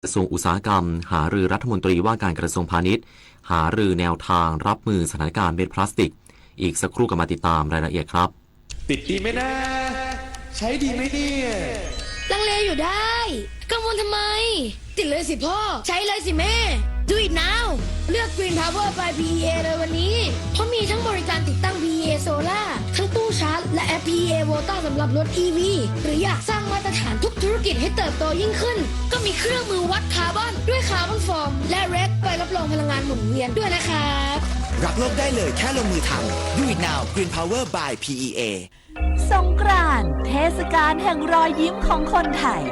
กระทรวงอุตสาหกรรม หารือรัฐมนตรีว่าการกระทรวงพาณิชย์ หารือแนวทางรับมือสถานการณ์เม็ดพลาสติก อีกสักครู่กลับมาติดตามรายละเอียดครับ ติดดีไหมนะ ใช้ดีไหมเนี่ย ลังเลอยู่ได้ กังวลทำไม ติดเลยสิพ่อ ใช้เลยสิแม่ Do it now เลือก Green Power by พี อี เอ เลยวันนี้ เพราะมีทั้งบริการติดตั้ง พี อี เอ Solar ทั้งตู้ชาร์จ และแอป พี อี เอ Volta สำหรับรถ อี วี หรืออยากสร้างมาตรฐานทุกธุรกิจให้เติบโตยิ่งขึ้น ก็มีเครื่องมือวัดคาร์บอนด้วย Carbon Form และ เรค ใบรับรองพลังงานหมุนเวียนด้วยนะครับ รักโลกได้เลยแค่ลงมือทำ Do it now Green Power by พี อี เอ สงกรานต์ เทศกาลแห่งรอยยิ้มของคนไทย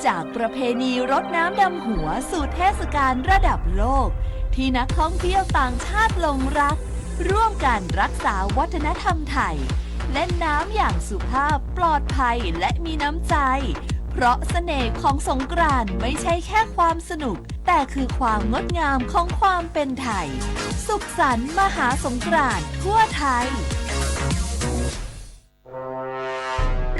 จากประเพณีรดน้ำดำหัวสู่เทศกาลระดับโลก ที่นักท่องเที่ยวต่างชาติหลงรัก ร่วมกันรักษาวัฒนธรรมไทย เล่นน้ำอย่างสุภาพ ปลอดภัย และมีน้ำใจ เพราะเสน่ห์ของสงกรานต์ไม่ใช่แค่ความสนุก แต่คือความงดงามของความเป็นไทย สุขสันต์มหาสงกรานต์ทั่วไทย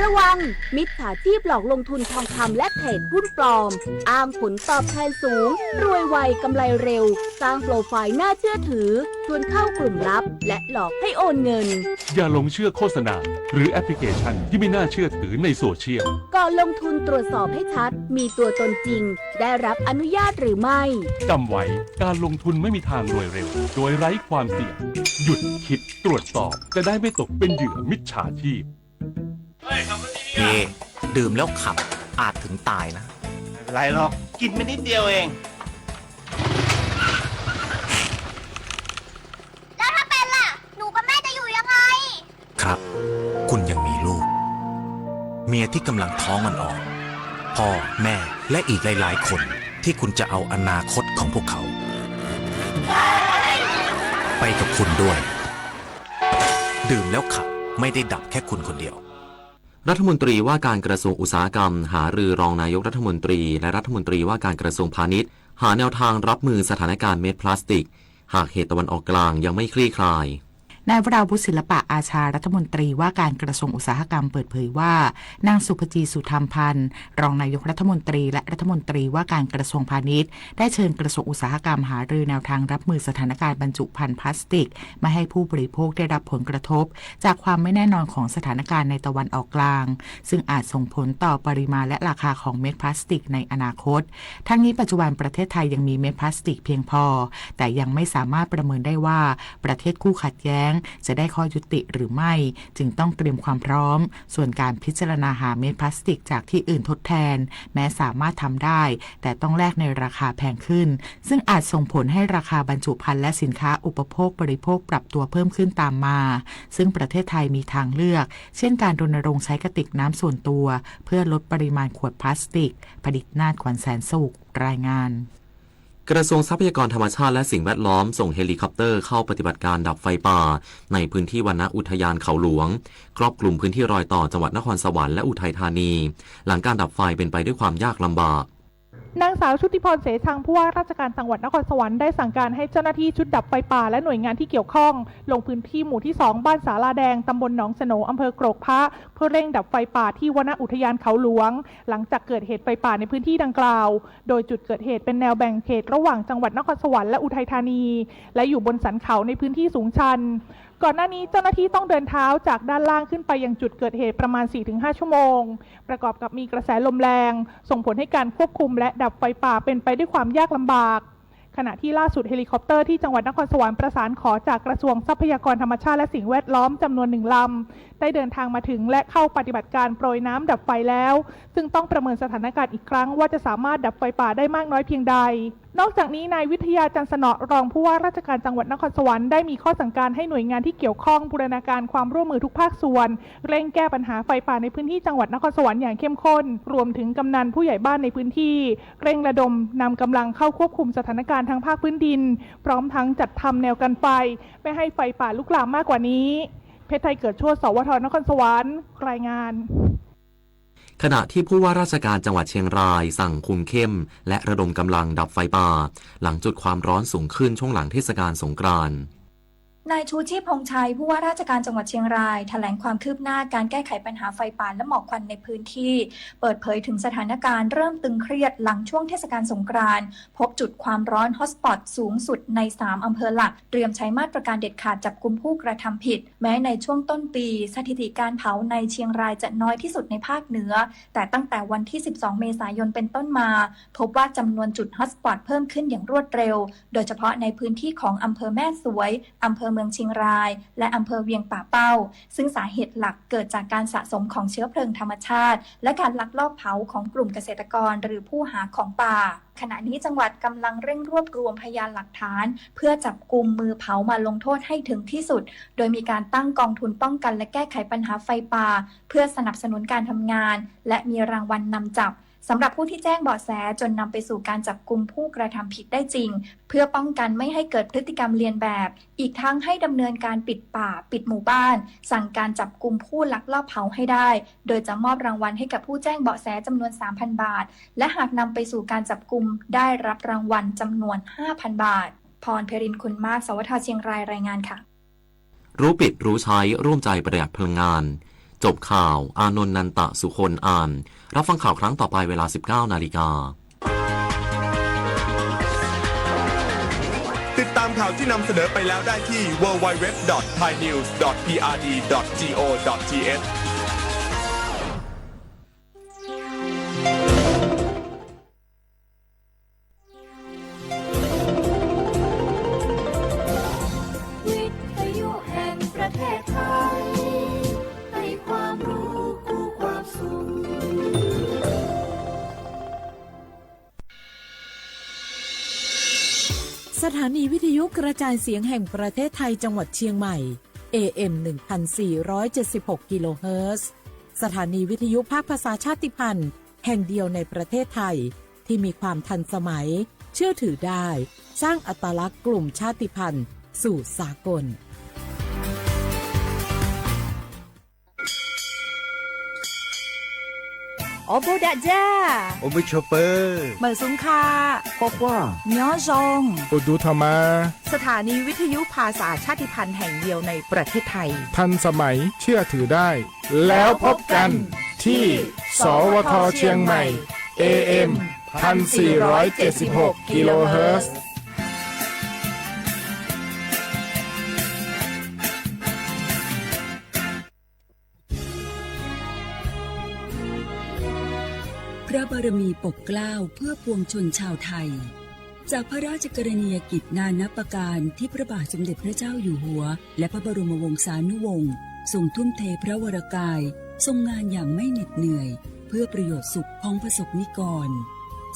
ระวัง มิจฉาชีพหลอกลงทุนทองคำและเทรดหุ้นปลอม อ้างผลตอบแทนสูง รวยไวกำไรเร็ว สร้างโปรไฟล์น่าเชื่อถือ ชวนเข้ากลุ่มลับ และหลอกให้โอนเงิน อย่าหลงเชื่อโฆษณา หรือแอปพลิเคชันที่ไม่น่าเชื่อถือในโซเชียล ก่อนลงทุนตรวจสอบให้ชัด มีตัวตนจริง ได้รับอนุญาตหรือไม่ จำไว้ การลงทุนไม่มีทางรวยเร็ว โดยไร้ความเสี่ยง หยุดคิด ตรวจสอบ จะได้ไม่ตกเป็นเหยื่อมิจฉาชีพ พี่ ดื่มแล้วขับ อาจถึงตายนะ ไม่เป็นไรหรอก กินไปนิดเดียวเอง แล้วถ้าเป็นล่ะ หนูกับแม่จะอยู่ยังไง ครับ คุณยังมีลูก เมียที่กำลังท้องอ่อนๆ พ่อ แม่ และอีกหลายๆ คน ที่คุณจะเอาอนาคตของพวกเขา ไปกับคุณด้วย ดื่มแล้วขับ ไม่ได้ดับแค่คุณคนเดียว รัฐมนตรีว่าการกระทรวงอุตสาหกรรม หารือรองนายกรัฐมนตรี และรัฐมนตรีว่าการกระทรวงพาณิชย์ หาแนวทางรับมือสถานการณ์เม็ดพลาสติก หากเหตุตะวันออกกลางยังไม่คลี่คลาย นายวราวุธ ศิลปะอาชา รัฐมนตรีว่าการกระทรวงอุตสาหกรรม เปิดเผยว่า นางสุภจี สุธรรมพันธ์ รองนายกรัฐมนตรี และรัฐมนตรีว่าการกระทรวงพาณิชย์ ได้เชิญกระทรวงอุตสาหกรรมหารือแนวทางรับมือสถานการณ์บรรจุภัณฑ์พลาสติก ไม่ให้ผู้บริโภคได้รับผลกระทบ จากความไม่แน่นอนของสถานการณ์ในตะวันออกกลาง ซึ่งอาจส่งผลต่อปริมาณและราคาของเม็ดพลาสติกในอนาคต ทั้งนี้ปัจจุบันประเทศไทยยังมีเม็ดพลาสติกเพียงพอ แต่ยังไม่สามารถประเมินได้ว่าประเทศคู่ขัดแย้งจะได้ข้อยุติหรือไม่ จึงต้องเตรียมความพร้อม ส่วนการพิจารณาหาเม็ดพลาสติกจากที่อื่นทดแทน แม้สามารถทำได้ แต่ต้องแลกในราคาแพงขึ้น ซึ่งอาจส่งผลให้ราคาบรรจุภัณฑ์และสินค้าอุปโภคบริโภคปรับตัวเพิ่มขึ้นตามมา ซึ่งประเทศไทยมีทางเลือก เช่นการรณรงค์ใช้กระติกน้ำส่วนตัว เพื่อลดปริมาณขวดพลาสติก ผลิตนาถ ขวัญแสนสุข รายงาน กระทรวงทรัพยากรธรรมชาติและสิ่งแวดล้อม ส่งเฮลิคอปเตอร์เข้าปฏิบัติการดับไฟป่า ในพื้นที่วนอุทยานเขาหลวง ครอบคลุมพื้นที่รอยต่อจังหวัดนครสวรรค์และอุทัยธานี หลังการดับไฟเป็นไปด้วยความยากลำบาก นางสาว ชุติพร เสชัง ผู้ว่าราชการจังหวัดนครสวรรค์ได้สั่งการให้เจ้าหน้าที่ชุดดับไฟป่าและหน่วยงานที่เกี่ยวข้อง ลงพื้นที่หมู่ที่สอง บ้านศาลาแดง ตำบลหนองสโหน อำเภอกรกพระ เพื่อเร่งดับไฟป่าที่วนอุทยานเขาหลวง หลังจากเกิดเหตุไฟป่าในพื้นที่ดังกล่าว โดยจุดเกิดเหตุเป็นแนวแบ่งเขตระหว่างจังหวัดนครสวรรค์และอุทัยธานี และอยู่บนสันเขาในพื้นที่สูงชัน ก่อนหน้านี้เจ้าหน้าที่ต้องเดินเท้าจากด้านล่างขึ้นไปยังจุดเกิดเหตุประมาณ สี่ถึงห้า ชั่วโมง ประกอบกับมีกระแสลมแรง ส่งผลให้การควบคุมและดับไฟป่าเป็นไปด้วยความยากลำบาก ขณะที่ล่าสุดเฮลิคอปเตอร์ที่จังหวัดนครสวรรค์ประสานขอจากกระทรวงทรัพยากรธรรมชาติและสิ่งแวดล้อมจำนวนหนึ่งลำ ได้เดินทางมาถึงและเข้าปฏิบัติการโปรยน้ำดับไฟแล้ว ซึ่งต้องประเมินสถานการณ์อีกครั้งว่าจะสามารถดับไฟป่าได้มากน้อยเพียงใด นอกจากนี้นายวิทยา จันทร์สนอ รองผู้ว่าราชการจังหวัดนครสวรรค์ได้มีข้อสั่งการให้หน่วยงานที่เกี่ยวข้องบูรณาการความร่วมมือทุกภาคส่วน เร่งแก้ปัญหาไฟป่าในพื้นที่จังหวัดนครสวรรค์อย่างเข้มข้น รวมถึงกำนัลผู้ใหญ่บ้านในพื้นที่ เร่งระดมนำกำลังเข้าควบคุมสถานการณ์ทางภาคพื้นดิน พร้อมทั้งจัดทำแนวกันไฟ ไม่ให้ไฟป่าลุกลามมากกว่านี้ เพชรไทย เกิดโชติ สวท นครสวรรค์ รายงาน ขณะที่ผู้ว่าราชการจังหวัดเชียงรายสั่งคุมเข้มและระดมกำลังดับไฟป่า หลังจุดความร้อนสูงขึ้นช่วงหลังเทศกาลสงกรานต์ นายชูชีพ พงษ์ชัย ผู้ว่าราชการจังหวัดเชียงราย แถลงความคืบหน้าการแก้ไขปัญหาไฟป่าและหมอกควันในพื้นที่ เปิดเผยถึงสถานการณ์เริ่มตึงเครียดหลังช่วงเทศกาลสงกรานต์ พบจุดความร้อน ฮอตสปอต สูงสุดใน สาม อำเภอหลัก เตรียมใช้มาตรการเด็ดขาดจับกุมผู้กระทำผิด แม้ในช่วงต้นปี สถิติการเผาในเชียงรายจะน้อยที่สุดในภาคเหนือ แต่ตั้งแต่วันที่ สิบสอง เมษายนเป็นต้นมา พบว่าจำนวนจุดฮอตสปอตเพิ่มขึ้นอย่างรวดเร็ว โดยเฉพาะในพื้นที่ของอำเภอแม่สวย อำเภอเมืองเชียงราย และอำเภอเวียงป่าเป้า ซึ่งสาเหตุหลักเกิดจากการสะสมของเชื้อเพลิงธรรมชาติ และการลักลอบเผาของกลุ่มเกษตรกรหรือผู้หาของป่า ขณะนี้จังหวัดกำลังเร่งรวบรวมพยานหลักฐาน เพื่อจับกุมมือเผามาลงโทษให้ถึงที่สุด โดยมีการตั้งกองทุนป้องกันและแก้ไขปัญหาไฟป่า เพื่อสนับสนุนการทำงาน และมีรางวัลนำจับ สำหรับผู้ที่แจ้งเบาะแสจนนำไปสู่การจับกุมผู้กระทำผิดได้จริง เพื่อป้องกันไม่ให้เกิดพฤติกรรมเลียนแบบ อีกทั้งให้ดำเนินการปิดป่า ปิดหมู่บ้าน สั่งการจับกุมผู้ลักลอบเผาให้ได้ โดยจะมอบรางวัลให้กับผู้แจ้งเบาะแสจำนวน สามพัน บาท และหากนำไปสู่การจับกุมได้รับรางวัลจำนวน ห้าพัน บาท พรเพริน คุณมาก สวท เชียงราย รายงานค่ะ รู้ปิดรู้ใช้ร่วมใจประหยัดพลังงาน จบข่าว อานนท์ นันตะสุคน อ่าน รับฟังข่าวครั้งต่อไปเวลา สิบเก้านาฬิกา ติดตามข่าวที่นำเสนอไปแล้วได้ที่ ดับเบิลยู ดับเบิลยู ดับเบิลยู ดอท ไทยนิวส์ ดอท พีอาร์ดี ดอท จี โอ ดอท ที เอช วิทยุแห่งประเทศไทย ให้ความรู้คู่ความสุข สถานีวิทยุกระจายเสียงแห่งประเทศไทยจังหวัดเชียงใหม่ เอเอ็ม หนึ่งพันสี่ร้อยเจ็ดสิบหก กิโลเฮิรตซ์ สถานีวิทยุภาคภาษาชาติพันธุ์แห่งเดียวในประเทศไทย ที่มีความทันสมัย เชื่อถือได้ สร้างอัตลักษณ์กลุ่มชาติพันธุ์สู่สากล Ua npuj dam ja, ua npuj tshua pawg, mawm xub kha, quaj quaj, nyob zoo, ua dub tho mas. สถานีวิทยุภาษาชาติพันธุ์แห่งเดียวในประเทศไทย ทันสมัย เชื่อถือได้ แล้วพบกันที่ สวท เชียงใหม่ เอเอ็ม พันสี่ร้อยเจ็ดสิบหก กิโลเฮิรตซ์ พระบารมีปกเกล้าเพื่อปวงชนชาวไทย จากพระราชกรณียกิจนานับประการที่พระบาทสมเด็จพระเจ้าอยู่หัว และพระบรมวงศานุวงศ์ทรงทุ่มเทพระวรกาย ทรงงานอย่างไม่เหน็ดเหนื่อย เพื่อประโยชน์สุขของประสบนิกร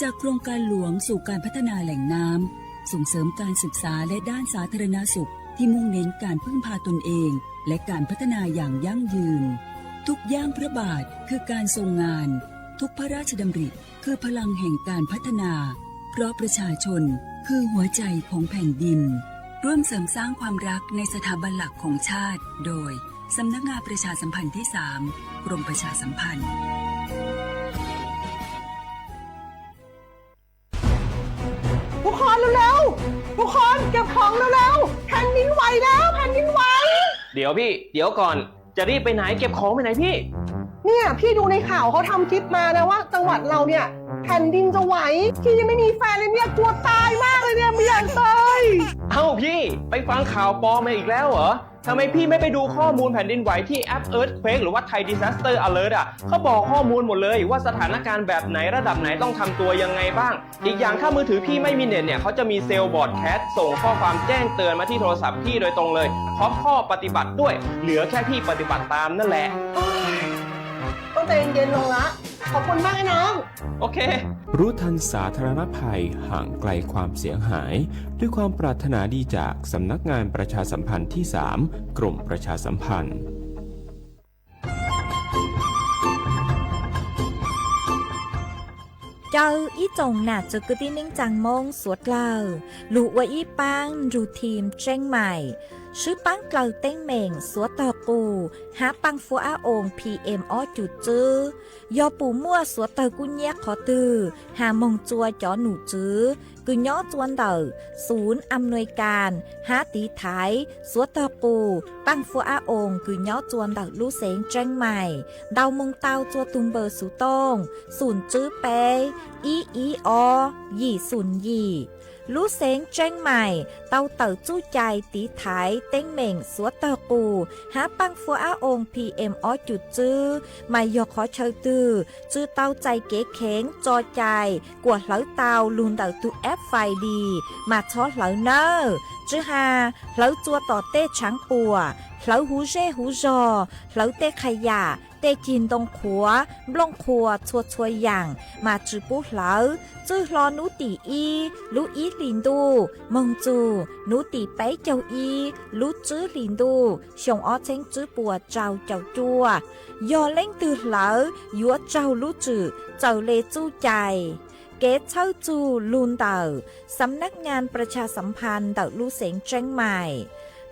จากโครงการหลวงสู่การพัฒนาแหล่งน้ำ ส่งเสริมการศึกษาและด้านสาธารณสุข ที่มุ่งเน้นการพึ่งพาตนเอง และการพัฒนาอย่างยั่งยืน ทุกย่างพระบาทคือการทรงงาน ทุกพระราชดำริคือพลังแห่งการพัฒนา เพราะประชาชนคือหัวใจของแผ่นดิน ร่วมเสริมสร้างความรักในสถาบันหลักของชาติ โดย สำนักงานประชาสัมพันธ์ที่สาม กรมประชาสัมพันธ์ ทุกคนเร็วๆ ทุกคนเก็บของเร็วๆ แผ่นดินไหวแล้ว แผ่นดินไหว เดี๋ยวพี่ เดี๋ยวก่อน จะรีบไปไหน เก็บของไปไหนพี่ เนี่ยพี่ดูในข่าวเขาทำคลิปมานะว่าจังหวัดเราเนี่ยแผ่นดินจะไหว พี่ยังไม่มีแฟนเลยเนี่ยกลัวตายมากเลยเนี่ยไม่อยากตาย เอ้าพี่ ไปฟังข่าวปลอมมาอีกแล้วเหรอ ทำไมพี่ไม่ไปดูข้อมูลแผ่นดินไหวที่แอป Earthquake หรือว่า Thai Disaster Alert อ่ะ เขาบอกข้อมูลหมดเลยว่าสถานการณ์แบบไหนระดับไหนต้องทำตัวยังไงบ้าง อีกอย่างถ้ามือถือพี่ไม่มีเน็ตเนี่ย เขาจะมี Cell Broadcast ส่งข้อความแจ้งเตือนมาที่โทรศัพท์พี่โดยตรงเลย พร้อมข้อปฏิบัติด้วย เหลือแค่พี่ปฏิบัติตามนั่นแหละ ต้องใจเย็นๆ ลงละ ขอบคุณมากนะน้อง โอเค รู้ทันสาธารณภัย ห่างไกลความเสียหาย ด้วยความปรารถนาดีจากสำนักงานประชาสัมพันธ์ที่สาม กรมประชาสัมพันธ์ Caw ib tsoom nam txiv kwv tij neej tsaa Moob suav dlawg lug ua ib paab nrug team Tseeb Maim. Swb paab dlaws teeb meem xuav tawg qus hab paaj fuab ab oos P M ob cum tswb. Yog pum muaj xuav tawg kub nyiab qhov twg has moog txua cov num tswv kws nyob txua ntawm xum am nuis kas hab tiv thaiv xuav tawg qus paaj fuab ab oos kws nyob txua ntawm lub xeev Tseeb Mais ntau moog tau txua tug npawb xuv tooj xum tswb peb ib ib ob yim xum yim. Lub xeev Tseeb Mais tau tawm txuj cai tiv thaiv teeb meem xuav tawg qus hab paaj fuab ab oos P M ob cum tswb, mas yog qhov chaw twg tsi tau txais kev kheev tso cai kuas hlawv tau lug ntawm tug F F I D mas txhob hlawv nawb. Tsi has hlawv txua tom tej tshaav puam, hlawv huv zej huv zog, hlawv tej qha yam, tej cig ntoo qhuav, nplooj qhuav txhua txhua yaam mas tsi pub hlawv. Txwj hlo nub tim ib lub ib hlis ntuj moog txug nub tim peb caug ib lub tswb hlis ntuj xyoo ob txheeb tswb puas rau caum cuaj. Yog leej twg hlawv yuav raug lub tswm txawm le txuj cai. Kev txhawb txug lug ntawm Xam nab ngaa pras tshas xam phas ntawm lub xeev Tseeb Mais,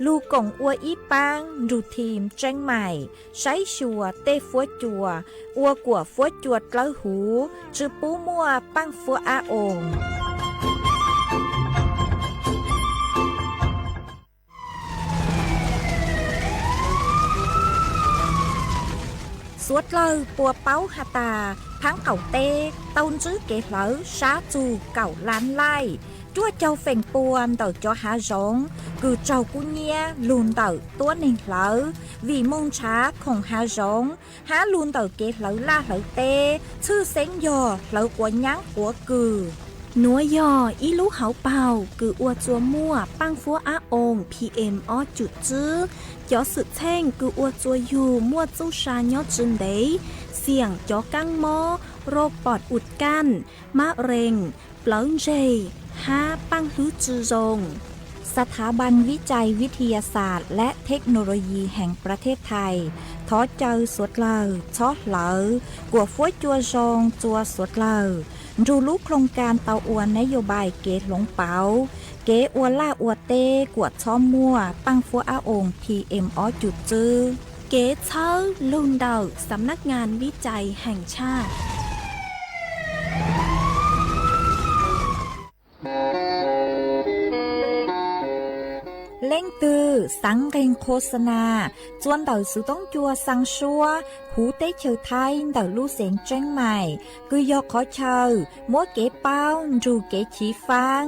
lug koom ua ib paab nrug thim Tseeb Mais saib xyuas tej fuab cua ua kuam fuab cua dlawb huv, tsi pub muaj paaj fuab ab oos. Suav dlawg puas paub has tas, phaab qaum teb tau ntswb kev hlawv sab txug kaum lab laij, ruaj caug feem pua ntawm cov hav zoov kws raug kub nyiab lug ntawm tuab neeg hlawv, vim moog nrhav khoom hav zoov hab lug ntawm kev hlawv laj hlawv teb, tshwj xeeb yog hlawv quav nyaab quav kws. Nuav yog ib lub hauv paug kws ua txua muaj paaj fuab ab oos P M ob cum tswb. Cov xwm txheej kws ua txua yug muaj txuj sa nyob tsi ntev, xiam cov kaab mob, rau pom ua kaj, mab rees, plawv ntseg, hab paaj hlwb tsi zoo. ສະຖາບັນວິໄຈວິທະຍາສາດ ແລະ ເທັກໂນໂລຢີ ແຫ່ງປະເທດໄທ thov caw suav dlawg txhob hlawv kuam fuab cua zoo txua suav dlawg nrug lub ໂຄງການ tau ua ນະໂຍບາຍ kev hloov pauv kev ua laj ua teb kuam txhob muaj paaj fuab ab oos P M ob cum tswb. Kev txhawb lug ntawm Xam nab ngaa vij cai heem tshaj. Leej twg xaav nqeeg khos xa na txua ntawm xuv toob cua xaa suab huv teb chaws Thaib ntawm lub xeev Tseeb Mais, kws yog qhov chaw muab kev paub nrug kev chiv faab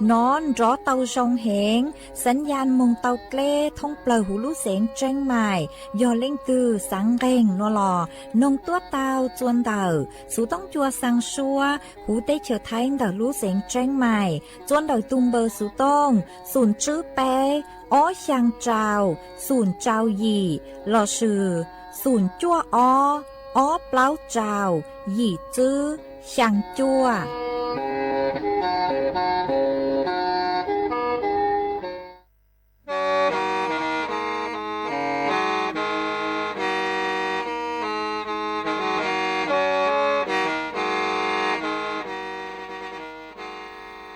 nov nrov tau zoo heev, xav yas moog tau dleb thoob plawg huv lub xeev Tseeb Mais. Yog leej twg xaav nqeeg nuav los noog tuab tau txua ntawm xuv toob cua xaa suab huv teb chaws Thaib ntawm lub xeev Tseeb Mais txua ntawm tug npawb xuv tooj xum tswb peb ob xyaa rau xum rau yim lossis xum cuaj ob ob plaub rau yim tswb xyaa cuaj.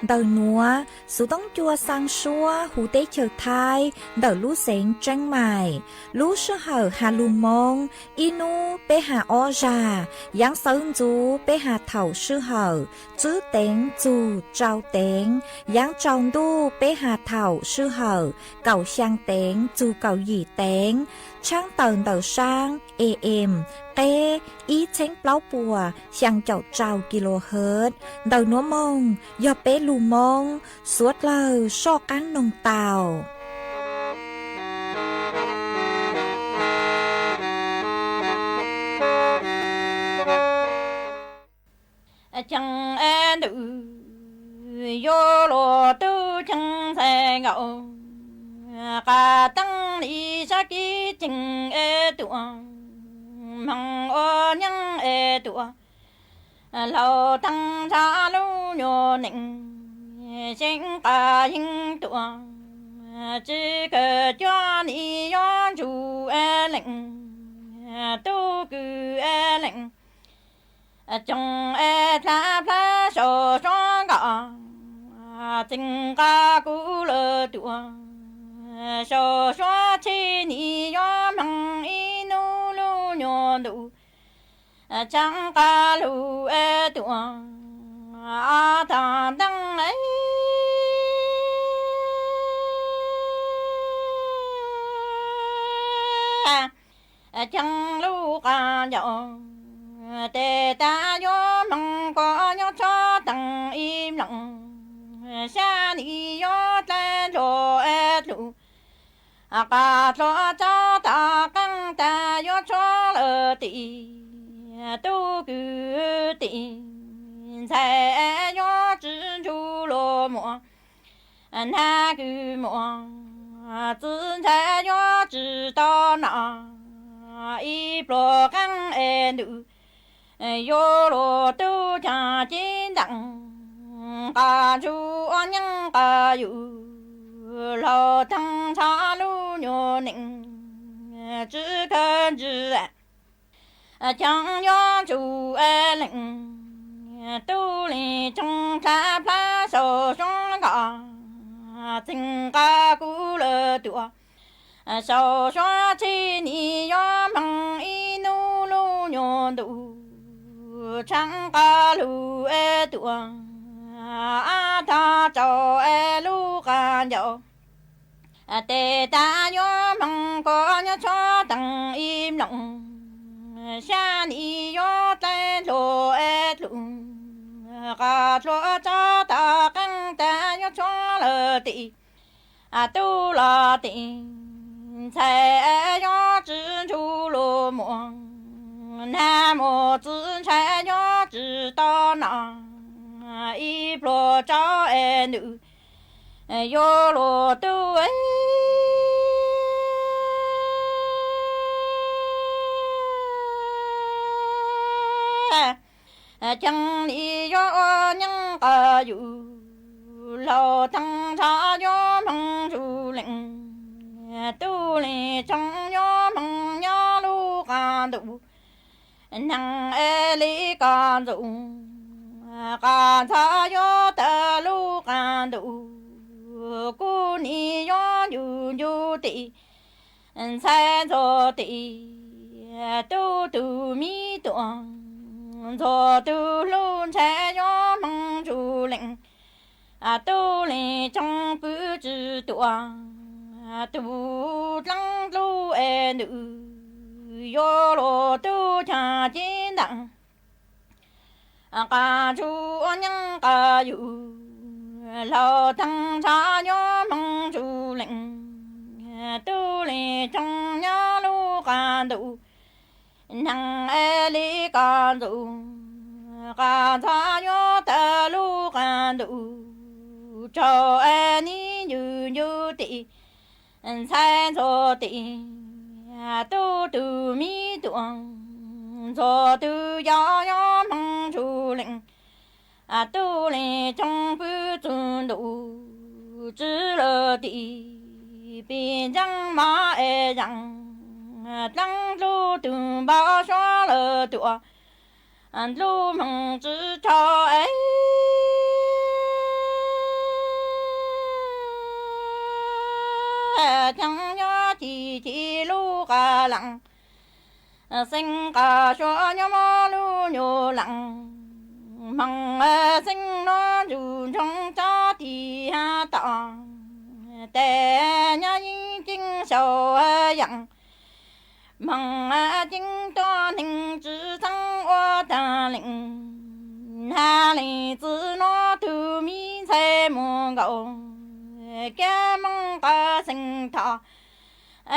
Ntawm nuav, xuv toob cua xaa suab huv teb chaws Thaib ntawm lub xeev Tseeb Mais, lub sij hawm has lug Moob, ib nub peb has ob zag, yaav sawv ntxuv peb has thaum sij hawm tswb teev txug rau teev, yaav tsaus ntuj peb has thaum sij hawm kaum xyaa teev txug kaum yim teev, tshaab tawm ntawm saab A M qeb ib txheeb plaub puas xyaa caum rau kilohertz. Ntawm nuav moog yog peb lug Moob, suav dlawg soj qaab noog tau. Ceeb ntws yuav luag tub ceeb ntxhais nkaus, qas teeb li sab kib ceeg es tuam, moog ua nyeeb es tuam, laug teeb ntsha lub nyuag neej, seev qas yeeb tuam, tsi kawg cuab li yuav ntsug es leej, tub kws es leej, coog es dlha plab saum suab nkaus, txeev qas kuv lawm tuam, saum suav tsheb nim yuav hmoov ib hnub lub nyuag ntuj, tshav qab lug tuaj ob tog nteeb, cheeb lub qab ncaus. Tes taw yuav hmoov koj nyob tshob teem ib mloog, xya nim yuav dlaib dlua dlug, qab dlua tsob tog qeej tas yuav tshuab lawm tim, tub kwv tim ntxhais yuav tsis ntsug luag muam, nab kwv muam txiv ntxhais yuav tsis tau nom, ib pluag qeej es ntws, yuav luag tub caag cev nteem, qab ntsug ua nyeej qab yug, laug theej ntxhov lub nyuag neej, tsis kawg ntsis cheeb yuav ntsug leej, tub leeg tshooj dlaab plab saum suav nkoj, txeeg qab kuv lawm tuaj saum suav tsheb nim yuav hmoov ib hnub lub nyuag ntuj, tshav qab lug tuaj ob tog tsaus lub qab ncaus. Tes taw yuav hmoov koj nyob tshob teem ib mloog, xya nim yuav dlaib dlua dlug, qab dlua tsob tog qeej tas yuav tshuab lawm tim, tub los tim ntxhais yuav tsis ntsug luag muam, nab muam txiv ntxhais yuav tsis tau nom, ib pluag tsob es ntws, yuav luag tub ceeb nim yuav ua nyeej qab yug, laug theej ntxhov yuav hmoov ntsug leej, tub leeg tshooj yuav hmoov nyob lub qab ntuj, neeg es li koj ntxoov, qab ntxhov yuav tawg lub qab ntuj, kuv nim yuav ncu ncu tim, ntxhais ntxuag tim, tub tug miv tuaj, ntxuag tug hlub ntxhais yuav hmoov ntsug leej, tub leeg tshooj pw tsis tuaj, tug dlaab dlub es ntws, yuav luag tub caag cev nteem, qab ntsug ua nyeej qab yug, laug theej ntxhov yuav hmoov ntsug leej, tub leeg tshooj nyob lub qab ntuj, neeg es li koj ntxoov, qab ntxhov yuav tawg lub qab ntuj, tsaug es nim ncu ncu tim, ntxhais ntxuag tim, tub tug miv tuaj, ntxuag tug yau yuav hmoov ntsug leej, tub leeg tshooj pw txug ntuj, tsi lawm tim, pim ntseeb mov es zaam, dlaab dlub tug npau suav lawm tuaj, dlub hmoov tsi tshau es, ceeb nyob ci ci lub qab laaj, xeeb qab suav nyob mob lub nyuag laaj, hmoov xeeb nuav ntsug ntsoov tsob tig hab tom, tes nyob yeeb ceeb sau yaam, hmoov ceeb tuab neeg tsi txheeb ua taag leej, hab leej txwv nuav tug miv ntxhais muag nkaus, kab mooj qab xeeb thov,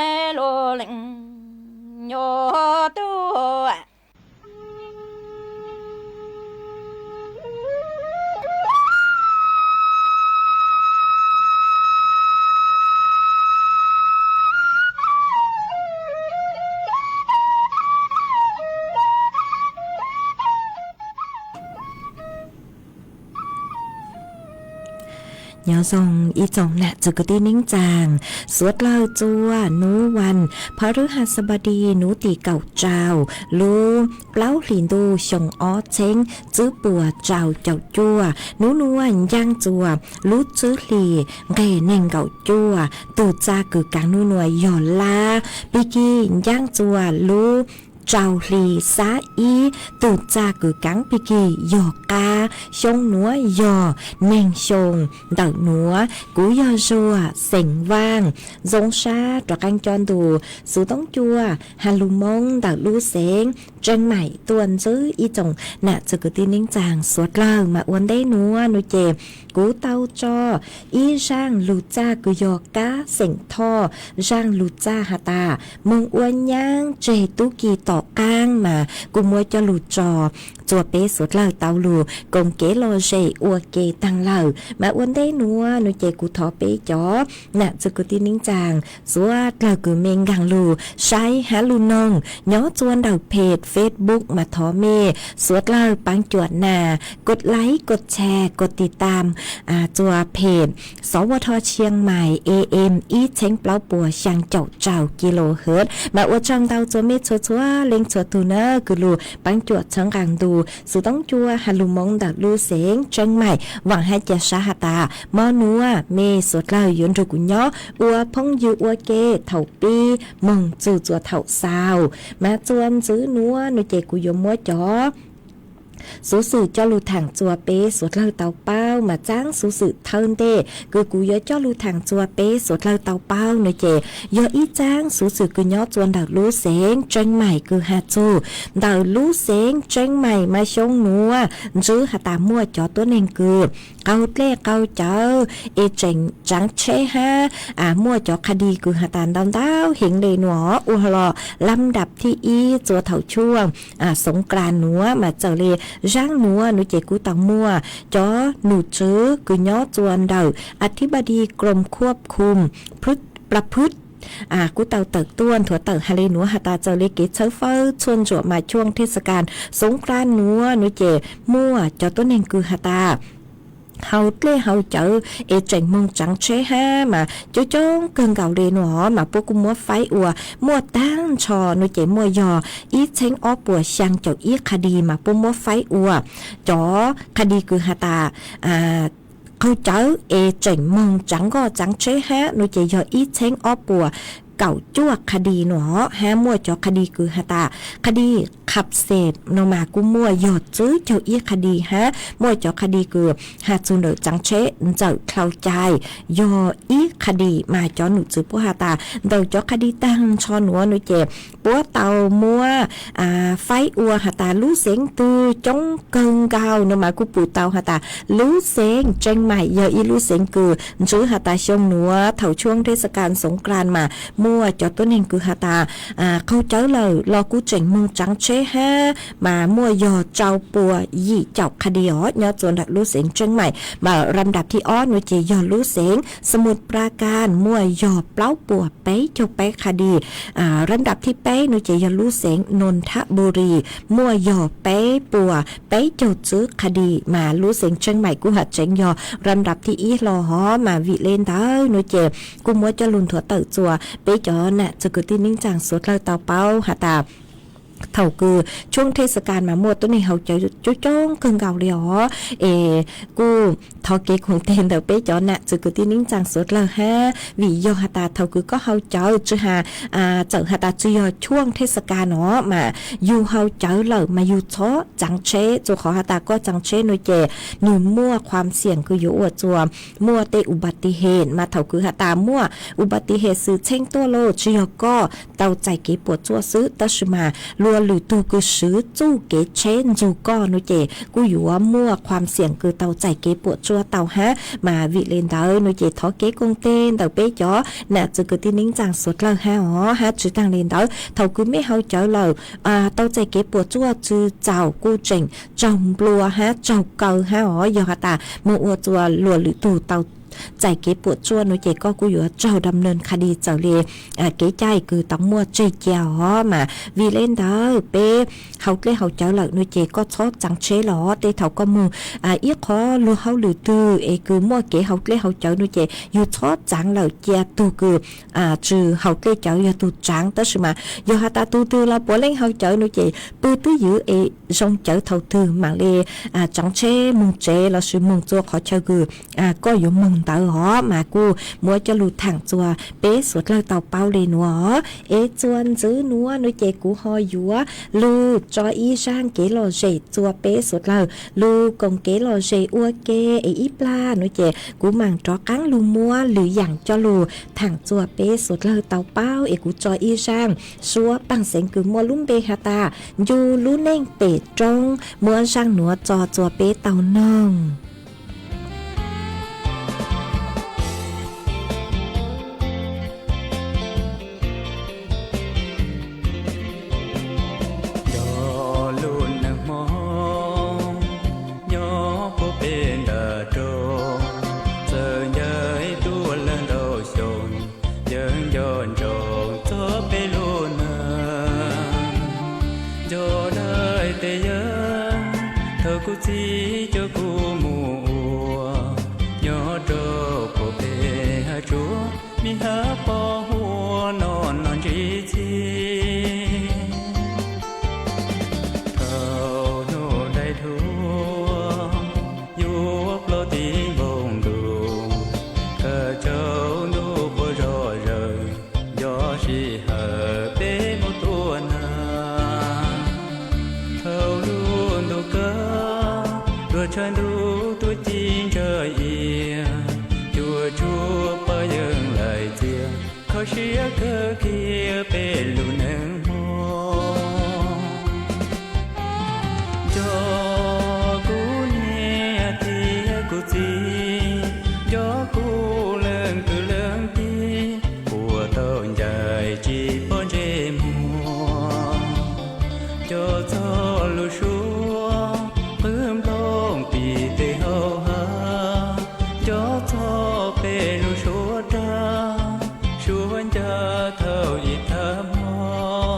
es luag leej yuav tub Nyob zoo ib tsoom nam txwv kwv tij neej tsaa, suav dlawg txua nub vas phas rwb has xab npab dis nub tim kaum rau lub plaub hlis ntuj xyoo ob txheeb tswb puas rau caum cuaj. Nub nuav ncaaj txua lub tswb hlis nqeg neeg nkaum cuaj. Tug txaj kws kaav nub nuav yog lab, pig kig ncaaj txua lub rau hli xab ib. Tug txaj kws kaav pig kig yog qab, xyoo nuav yog neeg xyoo ntawm nuav. Kuv yog Zuag xeem Vaaj, zoo sab rov qaab coj ntu xuv toob cua has lug Moob ntawm lub xeev Tseeb Maim tuaj ntxwv ib tsoom nam txwv kwv tij neej tsaa suav dlawg. Mas ua ntej nuav nuav ces kuv tau tso ib zaaj lug txaj kws yog kab xeem Thoj, zaaj lug txaj has tas moog ua nyaab tseg tub ki tom qaab mas kuv muab coj lug tso txua peb suav dlawg tau lug koom kev lom zem ua ke taag lawm. Mas ua ntej nuav nuav ces kuv thov peb cov nam txwv kwv tij neej tsaa suav dlawg kws mej nkaag lug saib hab lug noog nyob txua ntawm peg Facebook mas thov mej suav dlawg paab cuam nas kos like kos share kos tiv tam txua peg Sov Ua Tho Tshiang Maim A M ib txheeb plaub puas xyaa caum rau kilohertz. Mas ua tsaug ntau txua mej txhua txhua leej txhua tug na kws lug paab cuam txhawb nqaa ntu xuv toob cua has lug Moob ntawm lub xeev Tseeb Maim. Vaam hab ca sab has tas mo nuav mej suav dlawg yuav nrug kuv nyob ua phooj ywg ua ke thaum pib moog txug txua thaum xaus. Mas txua ntxwv nuav nuav ces kuv yuav muab cov xuv xwm coj lug thaam txua peb suav dlawg tau paub. Mas txaab xuv xwm thawj ntej kws kuv yuav coj lug thaam txua peb suav dlawg tau paub nuav ces yog ib txaab xuv xwm kws nyob txua ntawm lub xeev Tseeb Maim kws has txug ntawm lub xeev Tseeb Maim mas xyoo nuav ntswb has tas muaj cov tuab neeg kws qaug dlej qaug cawv es tseem tsaav tsheb hab muaj cov qha di kws has tas ntau ntau heev le nuav ua los lam dam thib ib txua thaum tshuaj xoov klas nuav mas txawm le zaab nuav nuav ces kuv tau muaj cov num tswv kws nyob txua ntawm Athibadi Krom Khuab Khum Pla Phwb kuv tau tawm tuaj nthuav tawm has le nuav has tas txawm le kev txhawb fawb txhua ntsuam mas tshuaj thej xa kas xoov klas nuav nuav ces muaj cov tuab neeg kws has tas haus dlej haus cawv es tseem moog tsaav tsheb hab mas coob coob kawg nkaus le nuav mas puab kuj muab faib ua muaj taag nrho nuav ces muaj yog ib txheeb ob puas xyaa caum ib qha di mas puab muab faib ua cov qha di kws has tas qaug cawv es tseem moog tsaav nkoj tsaav tsheb hab nuav ces yog ib txheeb ob puas kaum cuaj qha di nuav hab muaj cov qha di kws has tas qha di kham xes nuav mas kuj muaj yog tsib caug ib qha di hab muaj cov qha di kws has txug ntawm tsaav tsheb ntxawm dlhau cai yog ib qha di mas cov num tswv puab has tas ntawm cov qha di taag nrho nuav nuav ces puab tau muab faib ua has tas lub xeev twg coob kawg nkaus nuav mas kuj pum tau has tas lub xeev Tseeb Maim yog ib lub xeev kws ntswb has tas xyoo nuav thaum tshuaj thej xa kas xoov klas mas muaj cov tuab neeg kws has tas qaug cawv lawm los kuj tseem moog tsaav tsheb hab mas muaj yog rau puas yim caum qha di os nyob txua ntawm lub xeev Tseeb Maim. Mas lam dam thib ob nuav ces yog lub xeev Xa Mus Pla Kas muaj yog plaub puas peb caug peb qha di. Lam dam thib peb nuav ces yog lub xeev Nonthaburi muaj yog peb puas peb caug tsib qha di mas lub xeev Tseeb Maim kuj has tseev yog lam dam thib ib hlo hov mas vim le ntawd nuav ces kuj muab coj lug nthuav tawm txua peb cov nam txwv kwv tij neej tsaa suav dlawg tau paub has tas thaum kws tshuaj thej xa kas mas muaj tuab neeg haus cawv coob coob kawg nkaus le os es kuj thov kev koom tes ntawm peb cov nam txwv kwv tij neej tsaa suav dlawg hab vim yog has tas thaum kws koj haus cawv tsi has txawm has tas tsi yog tshuaj thej xa kas nuav mas yug haus cawv lawm mas yug txhob tsaav tsheb txua qhov has tas koj tsaav tsheb nuav ces nwg muaj khuam xiam kws yuav ua txua muaj tej u ba ti hem mas thaum kws has tas muaj u ba ti hem xwm txheej tuaj los tsi yog koj tau txais kev puam tsuaj xwb tab sis mas luag lwm tug kws swv txuj kev tsheb nrug koj nuav ces kuj yuav muaj khuam xiam kws tau txais kev puam tsuaj tau hab. Mas vim le ntawd nuav ces thov kev koom tes ntawm peb cov nam txwv kwv tij neej tsaa suav dlawg hab os hab tsi taag le ntawd thaum kws mej haus cawv lawm tau txais kev puam tsuaj tsi txaus kuj tseem tsaug nplua hab tsaug kaw hab os yog has tas moog ua txua luag lwm tug tau txais kev puam tsuaj no ces koj kuj yuav raug dam nees kha dis txawm li kev cai kws tau muaj tseg cia os mas. Vim le ntawd peb haus dlej haus cawv lawm no ces koj txhob txaav tsheb los. Tej thaum koj moog ib qhov luag hauj lwm twg es kws muaj kev haus dlej haus cawv no ces yug txhob txaav lawm, cia tug kws tsis haus dlej cawv yog tug tsaav. Tab sis mas yog has tas tug twg los puav leej haus cawv no ces pw twb ywv es zoo cawv thaum twg mam li tsaav tsheb moog tsev lossis moog txua qhov chaw kws koj yuav moog ntawd os mas kuj muab coj lug thaam txua peb suav dlawg tau paub le nuav. Es txuas ntxiv nuav no ces kuv ho yuav lug tso ib zaaj kev lom zem txua peb suav dlawg lug koom kev lom zem ua ke. Es ib plag no ces kuv maam rov qaab lug muab lwm yaam coj lug thaam txua peb suav dlawg tau paub. Es kuv tso ib zaaj suab paaj xeev kws muaj lub npe has tas Ncu lub neej pem roob, muab zaaj nuav tso txua peb tau noog. Cov lub neej hmo nyob puag pem nram roob, txawm ncaim tuaj lawm ntau xyoo, yeej nco ntsoov txog peb lub neej. Nco dai tej yawg thaum kuv txiv coj kuv mus ua, nyob rau puag pem hav tsuag, mi hab pog huab no no ntsib txij. Thaum nub dai dhuav yuav plaub tim npoo ntuj, khaws tsaus ntuj quas zog zawg, nco sij hawm peb mus tua nas. Thaum lub ntuj kawg, luag tshav ntuj tuaj ci ntsawj ia, cuaj tsuab poj yeej laim txias, kho siab kawg kiag peb lub neej hmo. Nco kuv niam thiab kuv txiv, nco kuv leej kwv leej tij, puas tau ncaim tsis pom ntsej muag. Nco txog lub suab qwb nplooj pim tej hau hav, nco txog peb lub suab daj, suab ncaj thaum ib tag hmo.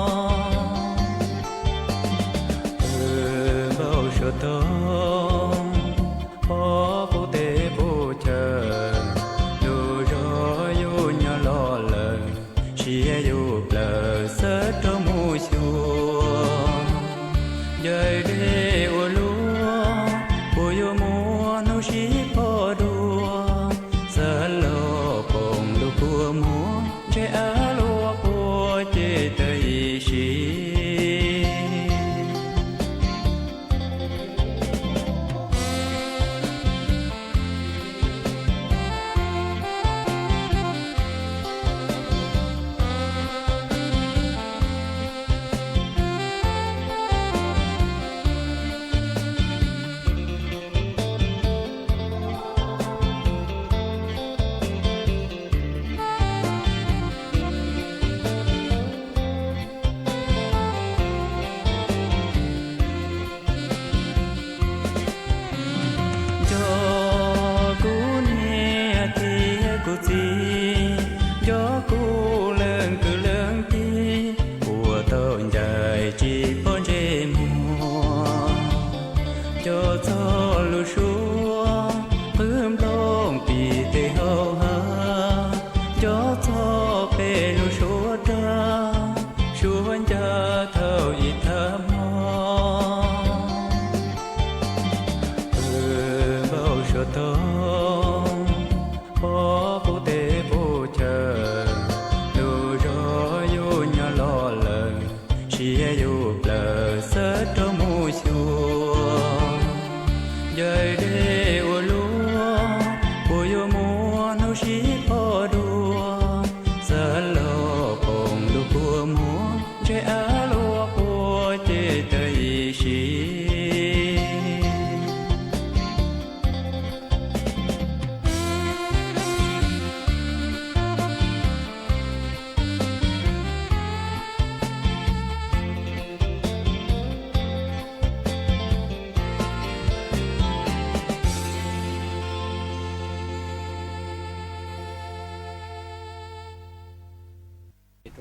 Mas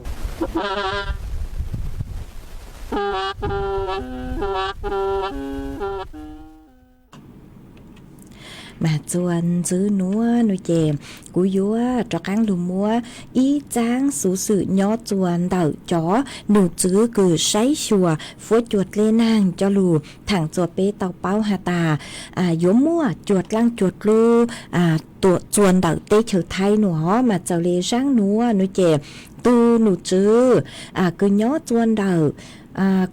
txuas ntxwv nuav nuav ces kuv yuav rov qaab lug muab ib txaab xuv xwm nyob txuas ntawm cov num txwv kws saib xyuas fuab cua dlej naag coj lug thaam txuas peb tau paub has tas yuav muaj cua dlaaj cua dlub txuas ntawm teb chaws Thaib nuav os. Mas txawm le zaab nuav nuav ces tug num txwv kws nyob txuas ntawm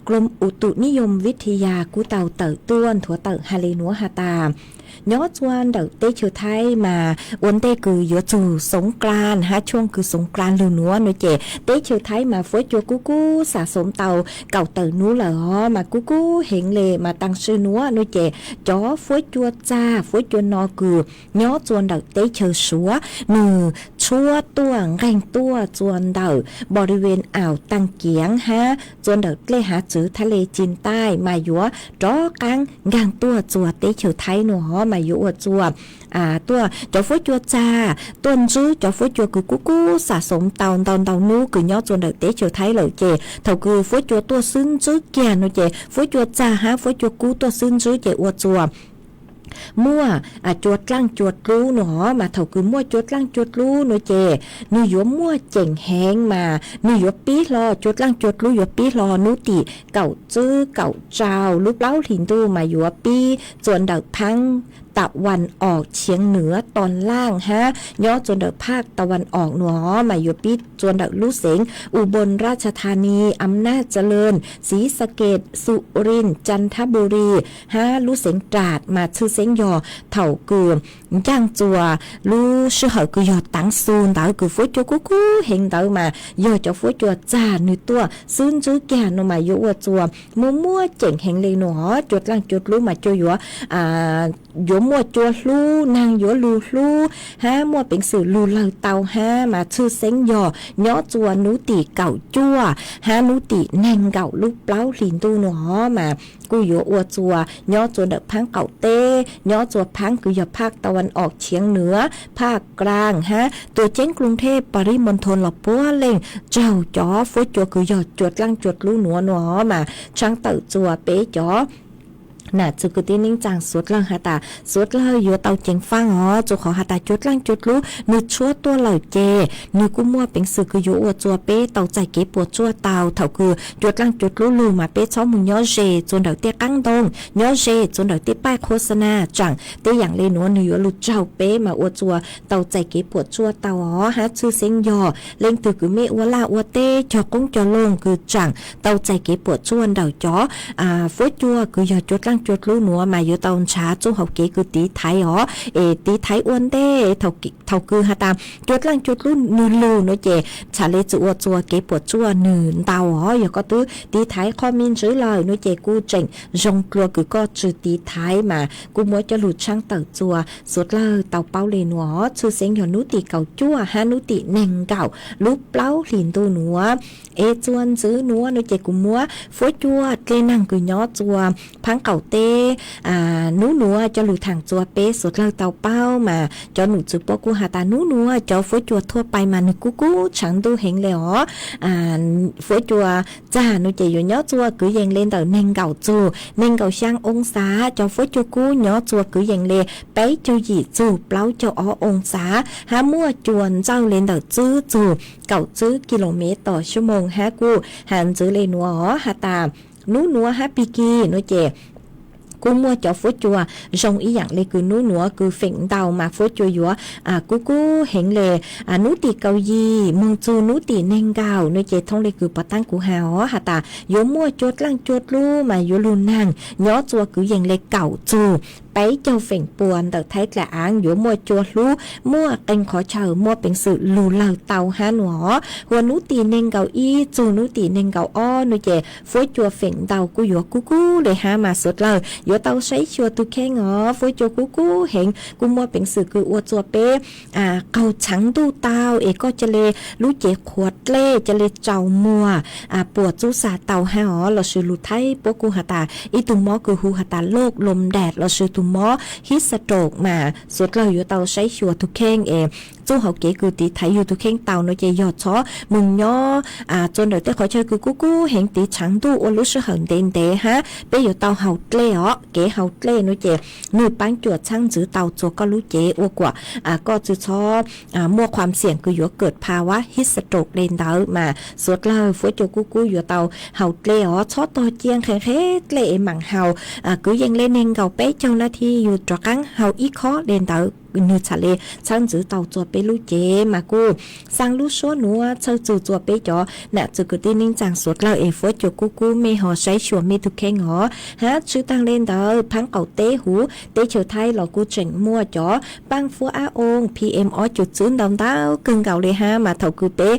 Krom Utu Niyom Vithaya kuj tau tawm tuaj nthuav tawm has le nuav has tas nyob txuas ntawm teb chaws Thaib mas ua ntej kws yuav txug Xoov Klas hab tshuaj kws Xoov Klas lug nuav nuav ces teb chaws Thaib mas fuab cua kub kub xam xoov tau kaum tawm nub lawm os, mas kub kub heev le. Mas taag sim nuav nuav ces cov fuab cua txag fuab cua no kws nyob txuas ntawm teb chaws Suav nwg tshuab tuaj nqeeg tuaj txuas ntawm npau li ven aum taag kiav hab txuas ntawm dlej hav txwv thab le Chin Taij mas yuav rov qaab nkaag tuaj txuas teb chaws Thaib nuav os, mas yuav ua txuas tuaj cov fuab cua txag tuaj ntswb cov fuab cua kws kub kub xam xoov tau ntau ntau nub kws nyob txuas ntawm teb chaws Thaib lawm ces thaum kws fuab cua tuaj xwb ntswb kiag nuav ces fuab cua txag hab fuab cua kub tuaj xwb ntswb ces ua txuas muaj cua dlaaj cua dlub nuav os. Mas thaum kws muaj cua dlaaj cua dlub nuav ces nwg yuav muaj ceem heev mas nwg yuav pib hlo, cua dlaaj cua dlub yuav pib hlo nub tim kaum tsib kaum rau lub plaub hlis ntuj mas yuav pib txuas ntawm phaab ta wan om tshiav nuav to laaj hab nyob txuas ntawm phaj ta wan om nuav mas yuav pib txuas ntawm lub xeev Ubon Ratchadhani, Amnaj Jalon, Xi Sas Kes, Su Rin, Jan Thab Npu Ri hab lub xeev Ras mas tshwj xeeb yog thaum kws ncaaj txuas lub sij hawm kws yog taav xu ntawd kws fuab cua kub kub heev ntawd mas yog cov fuab cua txag nwg tuaj xwb ntswb kiag nuav mas yuav ua txuas muaj muaj ceem heev le nuav os. Cua dlaaj cua dlub mas cua yuav yuav muaj cua hlub, naag yuav lug hlub hab muaj peev xwm lug lawg tau hab mas tshwj xeeb yog nyob txuas nub tim kaum cuaj hab nub tim neeg nkaum lub plaub hlis ntuj nuav os mas kuj yuav ua txuas nyob txuas ntawm phaab qaum teb, nyob txuas phaab kws yog phaj ta wan om tshiav nuav, phaj klaag hab tuam ceeb Kruv Thej Paris Monthon los puav leej raug cov fuab cua kws yog cua dlaaj cua dlub nuav nuav os mas tshaab tawm txuas peb cov nam txwv kwv tij neej tsaa suav dlawg has tas suav dlawg yuav tau ceev faaj os, txuas qhov has tas cua dlaaj cua dlub nwg tshuab tuaj lawm ces nwg kuj muaj peev xwm kws yuav ua txuas peb tau txais kev puam tsuaj tau. Thaum kws cua dlaaj cua dlub lug mas peb txhob moog nyob ze txuas ntawm tej qaab ntoo, nyob ze txuas ntawm tej paij qhuav xa na tsaam tej yaam le nuav nwg yuav lug raug peb mas ua txuas tau txais kev puam tsuaj tau os. Hab tshwj xeeb yog leej twg kws mej ua laj ua teb cog qoob cog loo kws tsaam tau txais kev puam tsuaj ntawm cov fuab cua kws yog cua dlaaj cua dlub nuav mas yuav tau nrhav txuj hauv kev kws tiv thaiv os, es tiv thaiv ua ntej. Thaum kws has tas cua dlaaj cua dlub nwg lug nuav ces txhad le txwm ua txuas kev puam tsuaj nwg ntau os. Yog koj twb tiv thaiv qhov me ntsis lawm nuav ces kuj tseem zoo dlua kws koj tsi tiv thaiv mas kuj muab coj lug tshaab tawm txuas suav dlawg tau paub le nuav os. Tshwj xeeb yog nub tim kaum cuaj hab nub tim neeg nkaum lub plaub hlis ntuj nuav. Es txuas ntxiv nuav nuav ces kuv muab fuab cua dlej naag kws nyob txuas phaab qaum teb nub nuav coj lug thaam txuas peb suav dlawg tau paub mas cov num txwv puab kuj has tas nub nuav cov fuab cua thuaj pai mas nwg kub kub tshaav ntuj heev le os. Fuab cua txag nuav ces yuav nyob txuas kwv yees le ntawm neeg nkaum txug neeg nkaum xyaa oo xav, cov fuab cua kub nyob txuas kwv yees le peb caug yim txug plaub caug ob oo xav, hab muaj cua ntsawj le ntawm tsib txug kaum tsib kilomev tom xuab moos. Hab kuj has ntxiv le nuav os has tas nub nuav hab pig kig nuav ces kuj muaj cov fuab cua zoo ib yaam le kws nub nuav kws feem ntau mas fuab cua yuav kub kub heev le. Nub tim kaum yim moog txug nub tim neeg nkaum nuav ces thooj le kws puav taab kuv has os has tas yuav muaj cua dlaaj cua dlub mas yuav lug naag nyob txuas kwv yees le kaum txug peb caug feem pua ntawm Thaib dlaim aav, yuav muaj cua hlub, muaj qee qhov chaw muaj peev xwm lug lawg tau hab nuav os. Hua nub tim neeg nkaum ib txug nub tim neeg nkaum ob nuav ces fuab cua feem ntau kuj yuav kub kub le hab mas suav dlawg yuav tau saib xyuas tug kheej os. Fuab cua kub kub heev kuj muaj peev xwm kws ua txuas peb qaug tshaav ntuj tau es koj ca le lub cev qhuav dlej ca le tsaus muag puas txub xa tau hab os. Los sis lug Thaib puab kuj has tas ib tug mob kws hu has tas loj lom dam los sis mob heat stroke mas suav dlawg yuav tau saib xyuas tus kheej es txuj hauv kev kws tiv thaiv yug tus kheej tau no ces yog txhob moog nyob txua ntawm tej qhov chaw kws kub kub heev tiv tshaav ntuj ua lub sij hawm ntev ntev hab peb yuav tau haus dlej os. Kev haus dlej no ces nwg paab cuam txhaab ntxwv tau txua koj lub cev ua kuas koj tsi txhob muaj khuam xiam kws yuav kawm pha ua heat stroke le ntawd mas suav dlawg fuab cua kub kub yuav tau haus dlej os. Txhob tog cia nqhe nqhe dlej es maam haus. Kwv yees le neeg nkaus peb caug nas thi yug rov qaab haus ib khob le ntawd nwg txhad le txhawb ntxwv tau txua peb lub cev mas kuj xaa lub suab nuav txhawj txug txua peb cov nam txwv kwv tij neej tsaa suav dlawg es fuab cua kub kub mej ho saib xyuas mej tug kheej os. Hab tshwj taag le ntawd phaab qaum teb huv teb chaws Thaib los kuj tseem muaj cov paaj fuab ab oo PM ob cum txwb ntau ntau kawg nkaus le hab mas thaum kws peb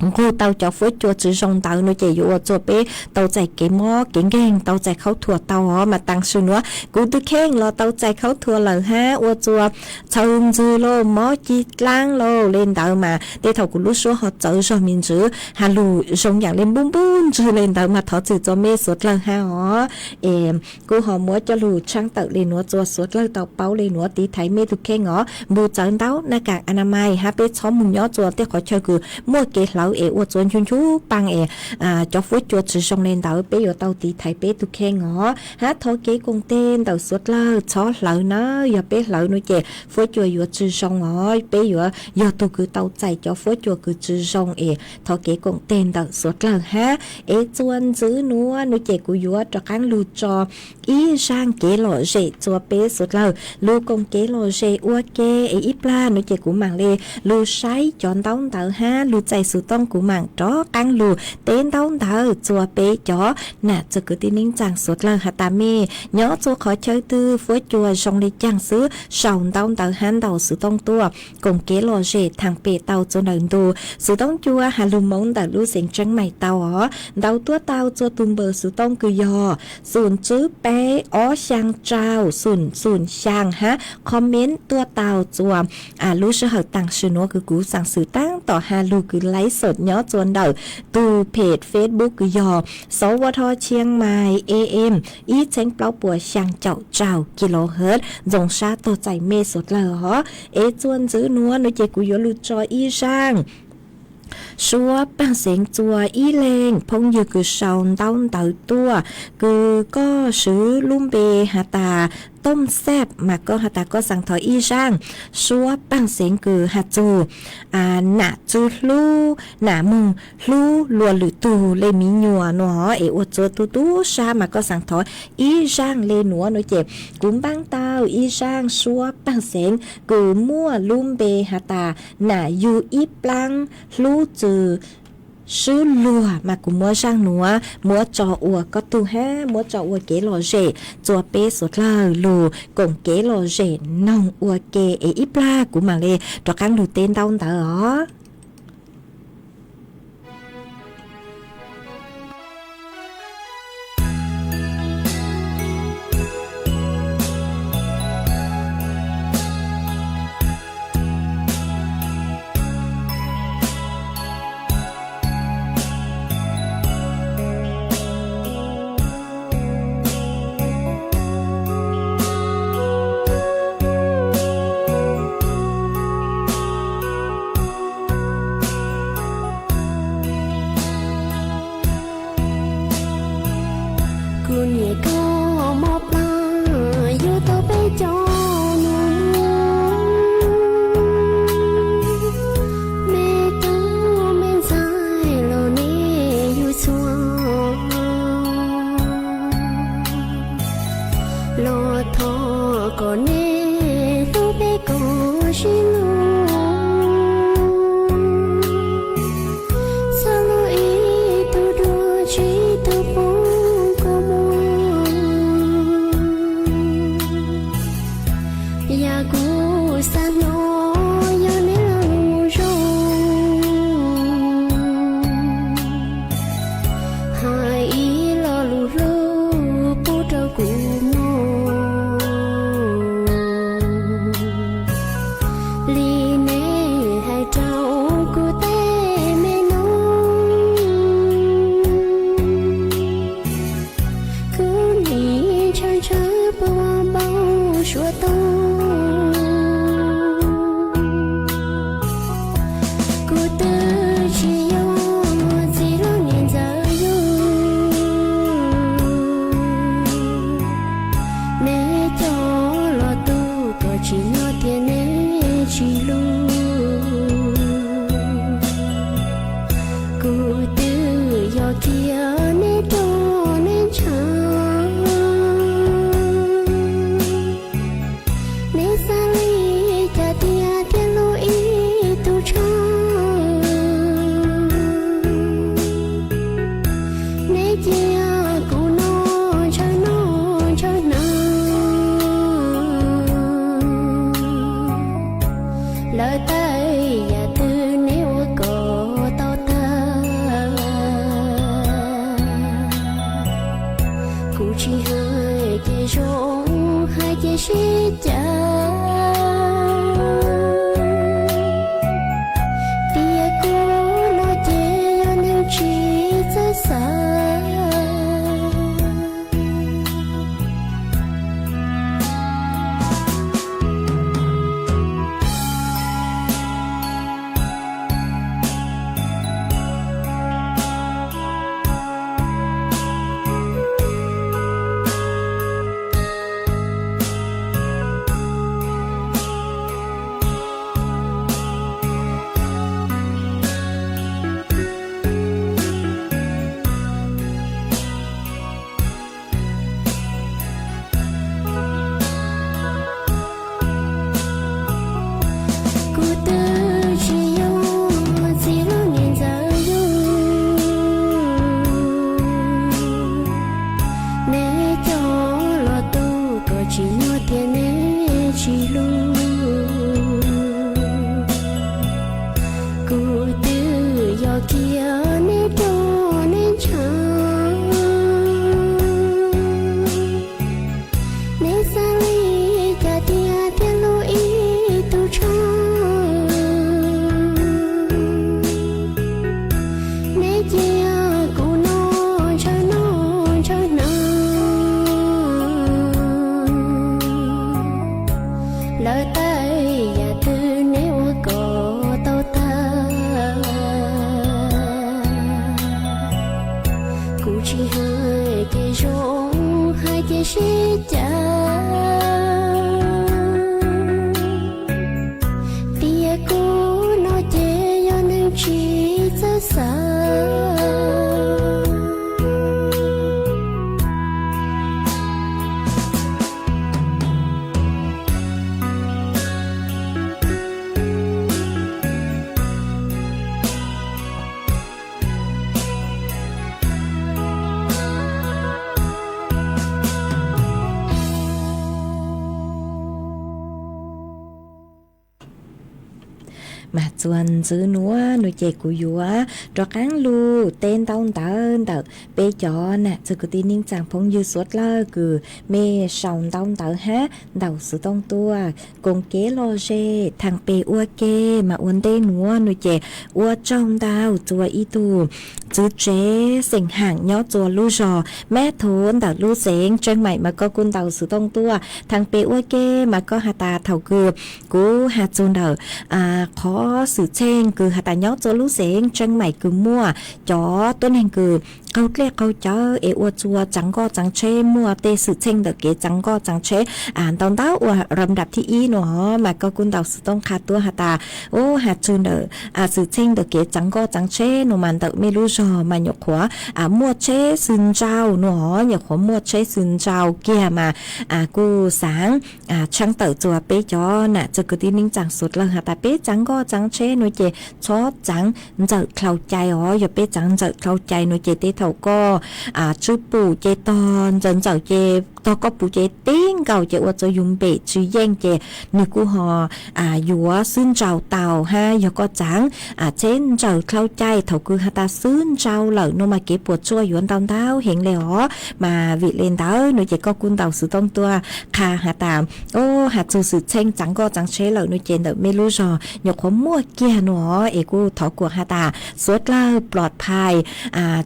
nqug tau cov fuab cua tsi zoo ntawd no ces yuav ua txua peb tau txais kev mob kev nkeeg tau txais khaub thuas tau os. Mas taam sim nuav kuv tug kheej los tau txais khaub thuas lawm hab ua txua txhawj ntxwg lauj mob ci dlaab lauj le ntawd mas tej thaum kuv lub suab ho txawv zog me ntsis has lug zoo yaam le npuj npuj ntswg le ntawd mas thov txim txua mej suav dlawg hab os. Es kuv ho muab coj lug tshaab tawm le nuav txua suav dlawg tau paub le nuav tiv thaiv mej tug kheej os. Npug txawv ntaub, naj kaam anamais hab peb txhob moog nyob txua tej qhov chaw kws muaj kev hlawv es ua txua nchu nchu paaj es cov fuab cua tsi zoo le ntawd peb yuav tau tiv thaiv peb tug kheej os. Hab thov kev koom teg ntawm suav dlawg txhob hlawv na, yog peb hlawv no ces fuab cua yuav tsi zoo os. Peb yuav yog tug kws tau txais cov fuab cua kws tsi zoo es thov kev koom teg ntawm suav dlawg hab. Es txua ntxiv nuav no ces kuv yuav rov qaab lug tso ib zaaj kev lom zem txua peb suav dlawg lug koom kev lom zem ua ke. Es ib plag no ces kuv maam le lug saib cov ntaub ntawv hab lug txais xuv tooj kuv maam rov qaab lug teb ntaub ntawv txua peb cov nam txwv kwv tij neej tsaa suav dlawg has tas mej nyob txua qhov chaw twg fuab cua zoo le caag xwb sau ntaub ntawv hab ntaus xuv tooj tuaj koom kev lom zem thaam pem tau txua ntawm ntu xuv tooj cua has lug moov ntawm lub xeev Tseeb Mais tau os. Ntaus tuaj tau txua tug npawb xuv tooj kws yog xum tswb peb ob xyaa rau xum xum xyaa hab comment tuaj tau txua lub sij hawm taam sim nuav kws kuv xaam xwm taab tom has lug kws laib xom nyob txua ntawm tug peg Facebook kws yog Xov Ua Tho Tshiab Mais AM ib txheeb plaub puas xyaa caum rau kilohertz ntxoo sab tuag txais mej suav dlawg os. Es txua ntxiv nuav no ces kuv yuav lug tso ib zaaj suab paag xeev txua ib leeg phooj ywg kws sau ntaub ntawv tuaj kws koj swv lub npe has tas Tooj Xaj mas koj has tas koj xaam thov ib zaaj suab paag xeev kws has txug nam tsi hlub nam moog hlub luas lwm tug le miv nyuas no es ua txua tu tub sab mas koj xaam thov ib zaaj le nuav no ces kuv npaab tau ib zaaj suab paag xeev kws muaj lub npe has tas nam yug ib plaab hlub txwm swb luag mas kuv muab zaaj nuav muab tso ua koj tug hab muab tso ua kev lom zem txua peb suav dlawg lug koom kev lom zem noog ua ke. Es ib plag kuv maam le rov qaab lug teb ntaub ntawv os. Kuv niam koj mob plab yuav tau peb cov nus, me tub me ntxhais los nej yug txhua los thov kom nej hlub peb kom sib hlub. Txhob hlub ib tug dua tsis tau pub kua muag. Yam kuv xav hnov yog neb lus zoo, hais ib lo lus hlub pub rau kuv mloog li nej hais rau kuv tej me noob. Kuv nim ntshaw ntshaw puas npau Lawv tawm yam twg neb ua kom tau tag. Kuv tsis hais ces zoo, hais ces sib cav. Tias kuv no ces yog neeg tsis txawj xav. Kuv twb tsis yog txiv lub niam ntxawm yug, neb coj los tu kom tsis muaj tias neb tsis hlub. Kuv twb yog kiag neb roj neb ntshav, neb xav li cas tiag thiaj hlub ib tug tshaj. Neb cia kuv noj ntshaw noj ntshaw hnav. Lawv tawm yam twg neb ua kom tau tag. Kuv tsis hais ces zoo, hais ces sib cav. Tias kuv no ces yog neeg tsis txawj xav. Mas txuas ntxiv nuav no ces kuv yuav rov qaab lug teb ntaub ntawv ntawm peb cov nam txiv kwv tij neej tsaa phooj ywg suav dlawg kws mej sau ntaub ntawv hab ntaus xov tooj tuaj koom kev lom zem thaam pem ua ke. Mas ua ntej nuav no ces ua tsaug ntau txug ib tug txiv tsev xeem Haam nyob txug lub zog Mab Thuv ntawm lub xeev Tseej Maim, mas koj kuj ntaus xov tooj tuaj thaam pem ua ke. Mas koj has tas thaum kws kuv has txug ntawm qhov xwm txheej kws has tas nyob txug lub xeev Tseej Maim kws muaj cov tuab neeg kws qaug dlej qaug cawv es ua txug txaav nkoj txaav tsheb, muaj tej xwm txheej ntawm kev txaav nkoj txaav tsheb ntau ntau ua ram nrab thib ib no, mas koj kuj ntaus xov tooj qha tuaj has tas, o, has txug ntawm xwm txheej ntawm kev txaav nkoj txaav tsheb no mas ntawm mej lub zog mas nyuam qhuav muaj tsheb xwb nrau no, nyuam qhuav muaj tsheb xwb nrau kiag mas kuj xaav tshaab tawm txug peb cov nam txiv kwv tij neej tsaa suav dlawg has tas peb txaav nkoj txaav tsheb no ces txhob txaav ntxawm dlhau cai os. Yog peb txaav ntxawm dlhau cai no ces tej thaum koj tswb pum ces tog ntxawm ntxawm ces tog koj puv ces tib nkaus ces ua txug yug npem tsis yeej ces nwg kuj ho yuav xwb nrau tau hab. Yog koj txaav tsheb ntxawm dlhau cai thaum kws has tas xwb nrau lawm no mas kev puas tsuaj yuav ntau ntau heev le os. Mas vim le ntawd no ces koj kuj ntaus xov tooj tuaj qha has tas, o, has txug xwm txheej txaav nkoj txaav tsheb lawm no ces ntawm mej lub zog nyuam qhuav muaj kiag no es kuj thov kuas has tas suav dlawg plom phais,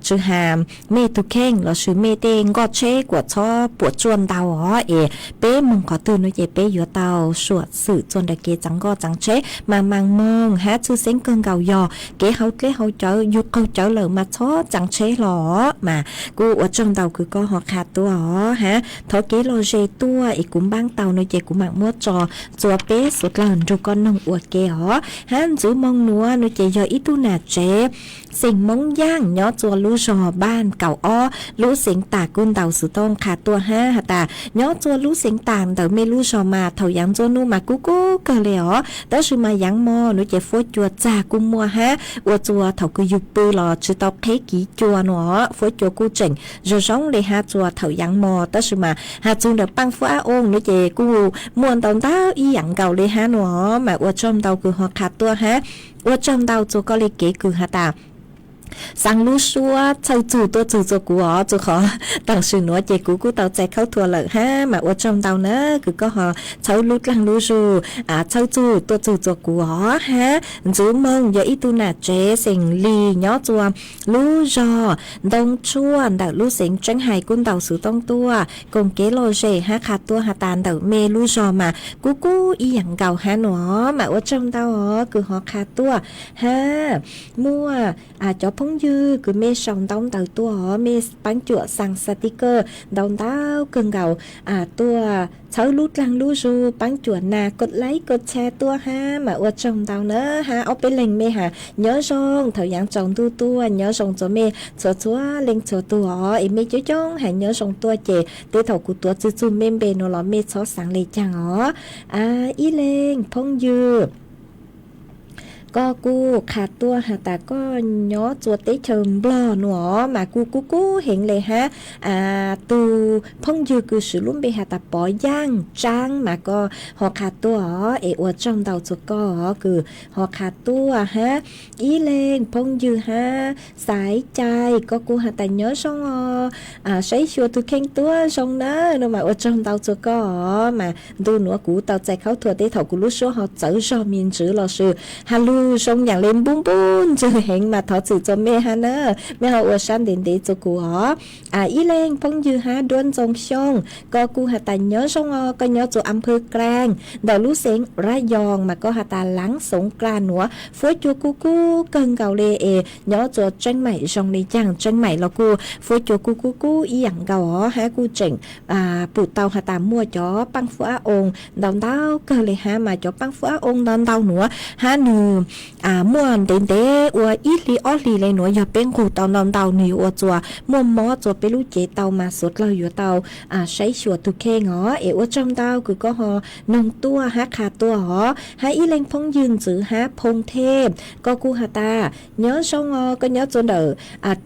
tsi has mej tug kheej lossis mej tej nkoj tsheb kuas txhob puas tsuaj ntau os. Es peb moog qhov twg no ces peb yuav tau suam xwm txug ntawm kev txaav nkoj txaav tsheb mas maam moog hab tshwj xeeb kawg nkaus yog kev hauv dlej hauv cawv yug qaug cawv lawm mas txhob txaav tsheb hlo os. Mas kuj ua tsaug ntau kws koj ho qha tuaj os hab thov kev lom zem tuaj es kuv npaab tau no ces kuv maam muab tso txug peb suav dlawg nrug koj noog ua ke os. Hab ntxiv moog nuav no ces yog ib tug nam tsev xeem Moob Yaaj nyob txug lub zog npaj kaum ob lub xeev tas kuj ntaus xuv tooj qha tuaj hab has tas nyob txhua lub xeev tas ntawm mej lub zog mas thaum yaav ntuj nub mas kub kub kawg le os, tab sis mas yaav mo nuav ces fuab cua txag kuj muaj hab ua txuas thaum kws yug pw los tsi tau qheb kiv cua nuav os, fuab cua kuj tseem zoo zoo le hab txuas thaum yaav mo, tab sis mas has txug ntawm paaj fuab ab oo nuav ces kuj muaj ntau ntau ib yaam nkaus le hab nuav os, mas ua tsaug ntau kws ho qha tuaj hab ua tsaug ntau txug koj le kev kws has tas xaav lub suab txhawj txug tuaj txug txug kuv os, txug qhov tam sim nuav ces kuv kuj tau txais khaub thuas lawm hab mas ua tsaug ntau na kws koj ho txhawb lub dlaag lub zug txhawj txug tuaj txug txug kuv os hab. Ntxwv Moog yog ib tug nam tsev xeem Lis nyob txhua lub zog Ntoo Tshuaj ntawm lub xeev Tseeb Hais kuj ntaus xuv tooj tuaj koom kev lom zem hab qha tuaj has tas ntawm mej lub zog mas kub kub ib yaam nkaus hab nuav mas ua tsaug ntau os kws ho qha tuaj hab muaj cov phooj ywg kws mej sau ntaub ntawv tuaj os, mej paab cuam xaa xaa ti kawj ntau ntau kawg nkaus tuaj txhawb lub dlaag lub zug, paab cuam nas koj laib koj tshab tuaj hab mas ua tsaug ntau na hab ob peb leeg mej has nyob zoo thaum yaav tsaus ntuj tuaj, nyob zoo txhua mej txhua txhua leej txhua tug os, es mej coob coob has nyob zoo tuaj ces tej thaum kuv tuav tsi txug mej npe nuav los mej txhob xaav le caag os. Ib leeg phooj ywg koj kuj qha tuaj has tas koj nyob txhua teb chaws Nplog nuav mas kuj kub kub heev le hab. Tug phooj ywg kws swv lub npe has tas Pov Yaaj Tsaab mas koj ho qha tuaj os, es ua tsaug ntau txug koj os kws ho qha tuaj hab. Ib leeg phooj ywg hab Xaiv Cai koj kuj has tas nyob zoo os, saib xyuas tug kheej tuab zoo na no mas ua tsaug ntau txug koj os, mas ntu nuav kuv tau txais khaub thuas tej thaum kuv lub suab ho txawv zog me ntsis los sis has lug zoo yaam le npub npub ntswg heev mas thov txim txug mej hab na, mej ho ua sab ntev ntev txug kuv os. Ib leeg phooj ywg hab Duab Ntxoo Xyooj koj kuj has tas nyob zoo os, koj nyob txhua a phawv Klaaj ntawm lub xeev Rab Yoos mas koj has tas laav xoov klaj nuav fuab cua kub kub kawg nkaus le, es nyob txhua Tseeb Maim zoo le caag Tseeb Maim los kuj fuab cua kub kub kub ib yaam nkaus os hab kuj tseem pum tau has tas muaj cov paaj fuab ab oo ntau ntau kawg le hab mas cov paaj fuab ab oo ntau ntau nuav hab nwg muaj ntev ntev ua ib hli ob hli le nuav yog peb nqug tau ntau ntau nwg yuav ua txuas muaj mob txuas peb lub cev tau mas suav dlawg yuav tau saib xyuas tug kheej os, es ua tsaug ntau kws koj ho noog tuaj hab qha tuaj os. Hab ib leeg phooj ywg Ntxwv hab Phoo Thej koj kuj has tas nyob zoo os, koj nyob txhua ntawm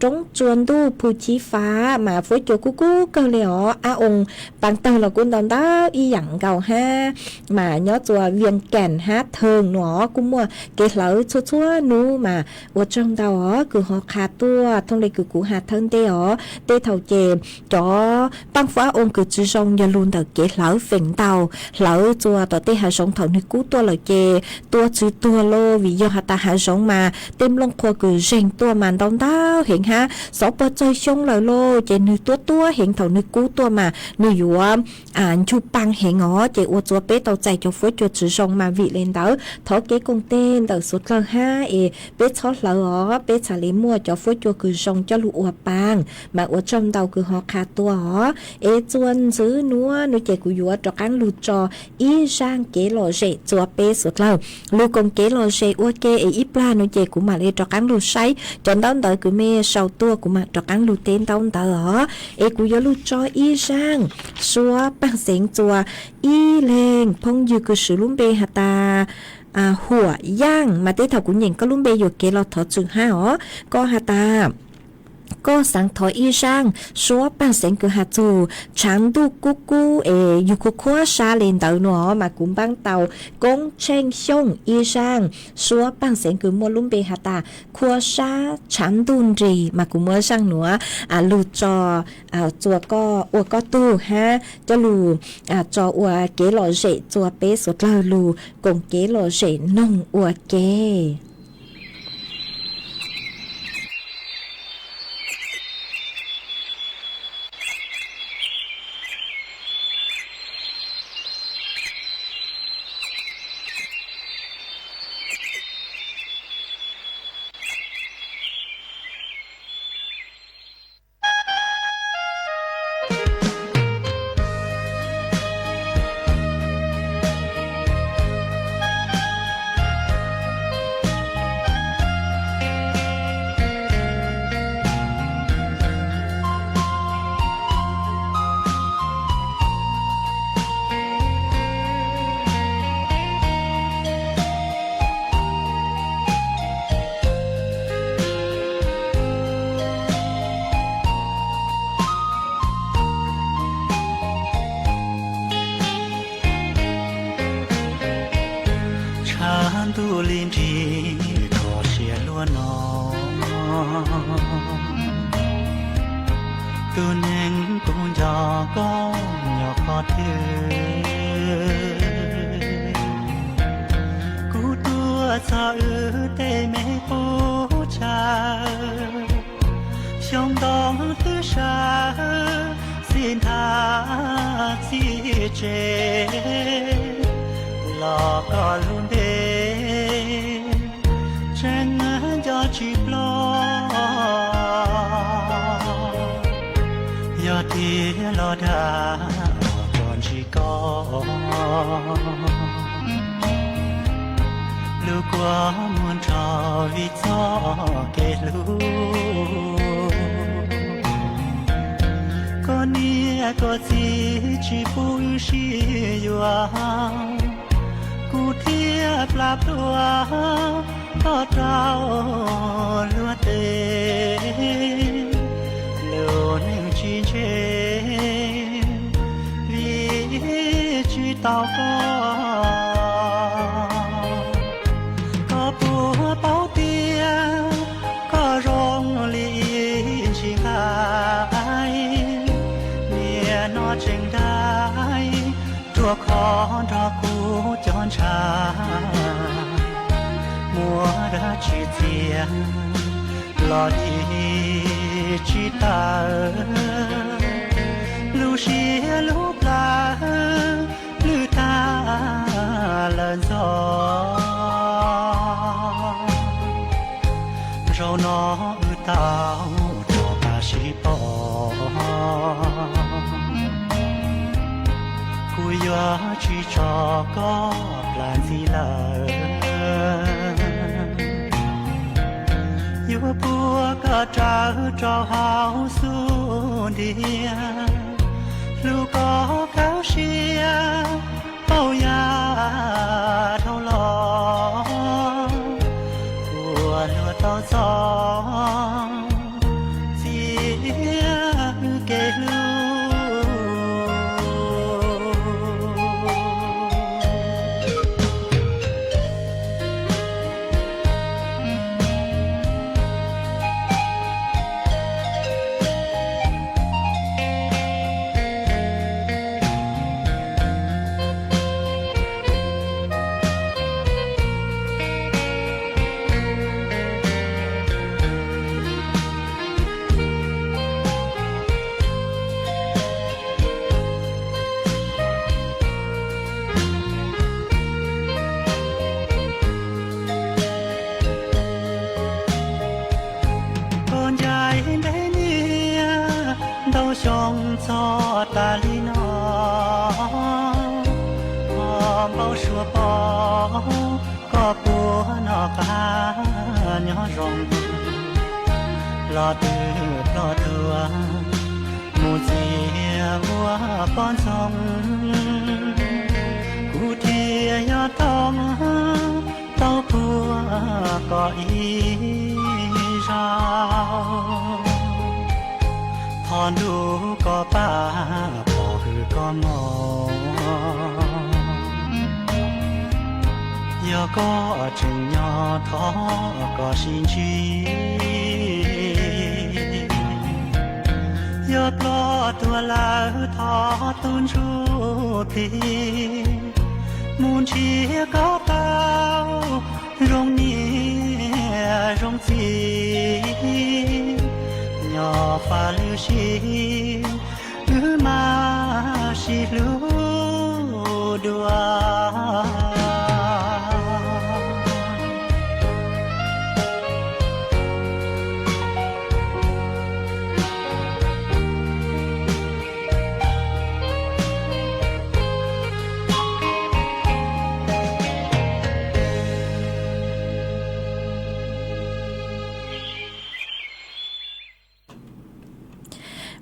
roob tsua ntuj Phu Chiv Fav mas fuab cua kub kub kawg le os, ab oo paa tawg los kuj ntau ntau ib yaam nkaus hab, mas nyob txhua Vias Kaam hab Theeg nuav kuj muaj kev hlawv txhua txhua nub mas ua tsaug ntau os kws ho qha tuaj. Thooj le kws kuv has thawj ntej os, tej thaum ces cov paaj fuab ab oo kws tsi zoo yog lug ntawm kev hlawv feem ntau, hlawv txhua tom tej hav zoov thaum nwg kub tuaj lawm ces tua tsi tuag lauj, vim yog has tas hav zoov mas tej nplooj qhuav kws zeeg tuaj mas ntau ntau heev hab xov puag txawg xyoo lawm lauj, ces nwg tuab tuab heev thaum nwg kub tuaj mas nwg yuav ncu paa heev os, ces ua txhua peb tau txais cov fuab cua tsi zoo mas vim le ntawd thov kev koom teg ntawm suav dlawg hab es peb txhob hlawv os, peb txhad le muaj cov fuab cua kws zoo coj lug ua paa. Mas ua tsaug ntau kws ho qha tuaj os. Es txhua ntxwv nuav nuav ces kuv yuav rov qaab lug tso ib zaaj kev lom zem txhua peb suav dlawg lug koom kev lom zem ua ke, es ib plag nuav ces kuv mam le rov qaab lug saib cov ntaub ntawv kws mej sau tuaj, kuv mam rov qaab lug teb ntaub ntawv os. Es kuv yuav lug tso ib zaaj suab paaj xeev txhua ib leeg phooj ywg kws swv lub npe has tas Huam Yaaj, mas tej thaum kuv nyeem koj lub npe yuam kev los thov txim hab os. Koj has tas koj xaav thov ib zaaj suab paaj xeev kws has txug tshaav ntuj kub kub es yug khuab khuab sab le ntawd nuav mas kuv npaab tau Koob Tsheej Xyooj ib zaaj suab paaj xeev kws muaj lub npe has tas khuab sab tshaav ntuj nrig mas kuv muab zaaj nuav lug tso txhua koj ua koj tug hab coj lug tso ua kev lom zem txhua peb suav dlawg lug koom kev lom zem noog ua ke. Tus li nrig kho siab luaj no, tus neeg kuv nco koj nyob qhov twg? Kuv tuaj txog wb tej me qub chaw, xyoo ntoo twb sawv, xib nthav txi tsev, los koj lub npe tseem nco tsis ploj. Yog tiag los dag tso ntsib koj, lub kua muag nrho vim txoj kev hlub. Koj niam koj txiv tsis pub wb sib yuav, kuv thiaj plam plua koj rau luag tej. Lub neej tsis ntse vim tsis tau koj. Koj puas paub tias koj zoo li ib ntsis nqaij, nim no tseem dai ruam khov nrog kuv cov ntshav. Muaj dab tsi txias los dim tsis tawm, lub siab lub plawv lwj tag lawm ntxov. Zaum no wb tau rov qab sib pom, kuv yuav tsis tso koj plam ntxiv lawm. Yuav puag koj rawv rau hauv xub ntiag, hlub koj kawg siab paub yam dhau los, ua luag tau txoj txiv kev hlub. Koj ncaim ntev niaj ntau xyoo txog tas li no, ho npau suav pom koj puag noj qab nyob zoo, los twb ploj tuag mus txias ua poj ntxoog. Kuv thiaj yog toog tau puag koj ib zaug, thov ntuj koj pab pom hwm koj mog. Yog koj tseem nyob thov koj sib ntsib, yog ploj tuag lawm thov tus ntsuj plig mus nrhiav koj tau zoo niam zoo txiv, nyob faj lwm sij wb mam sib hlub dua.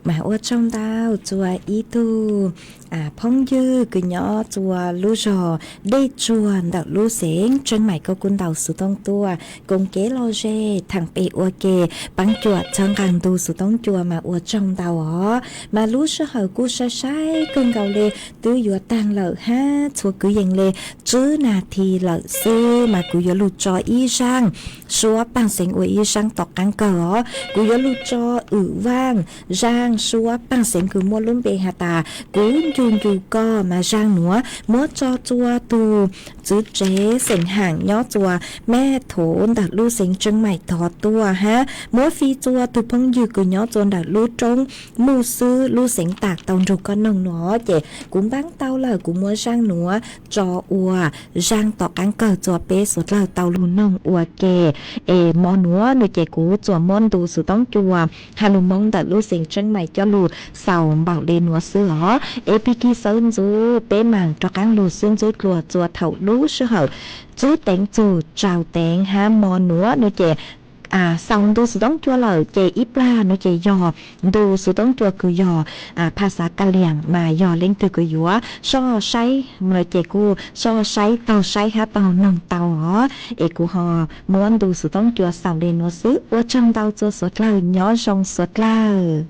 Mas ua tsaug ntau txhua ib tug phooj ywg kws nyob txhua lub zog dej tsuag ntawm lub xeev Tseeb Maim, koj kuj ntaus xuv tooj tuaj koom kev lom zem thaam pem ua ke, paab cuam txhawb nqaa ntu xuv tooj cua mas ua tsaug ntau os. Mas lub sij hawm kuj sai sai kawg nkaus le, twb yuav taag lawm hab txhua kwv yees le, tswb nas this lawm xwb mas kuv yuav lug tso ib zaaj suab paaj xeev ua ib zaaj tom qaab kawg os. Kuv yuav lug tso wm vaaj zaaj suab paaj xeev kws muaj lub npe has tas Kuv Ncu Ncu Koj, mas zaaj nuav muab tso txhua tug txwv tsev xeem haam nyob txhua mej thuv ntawm lub xeev Tseeb Maim thov tuaj hab muab fij txhua tug phooj ywg kws nyob txhua ntawm lub roob muj xwb lub xeev taam tau nrug koj noog nuav. Ces kuv npaab tau lawm, kuv muab zaaj nuav tso ua zaaj tom qaab kawg txhua peb suav dlawg tau lug noog ua ke. Es mo nuav nwg ces kuv txuas muab ntu xuv tooj cua has lug Moob ntawm lub xeev Tseeb Maim coj lug xaus npaum le nuav xwb os. Es pig kig sawv ntxuv peb maam rov qaab lug xwb ntxub dlua txhua thaum lub sij hawm txwb teev txug tsaus teev hab mo nuav nwg ces xaus ntu xuv tooj cua lawm ces ib plag nuav ces yog ntu xuv tooj cua kws yog phas xav Kaliam mas yog leej twg kws yuav soj saib nuav ces kuj soj saib taug saib hab taug noog tau os. Es kuv ho muab ntu xuv tooj cua xaus le nuav xwb, ua tsaug ntau txhua suav dlawg, nyob zoo suav dlawg.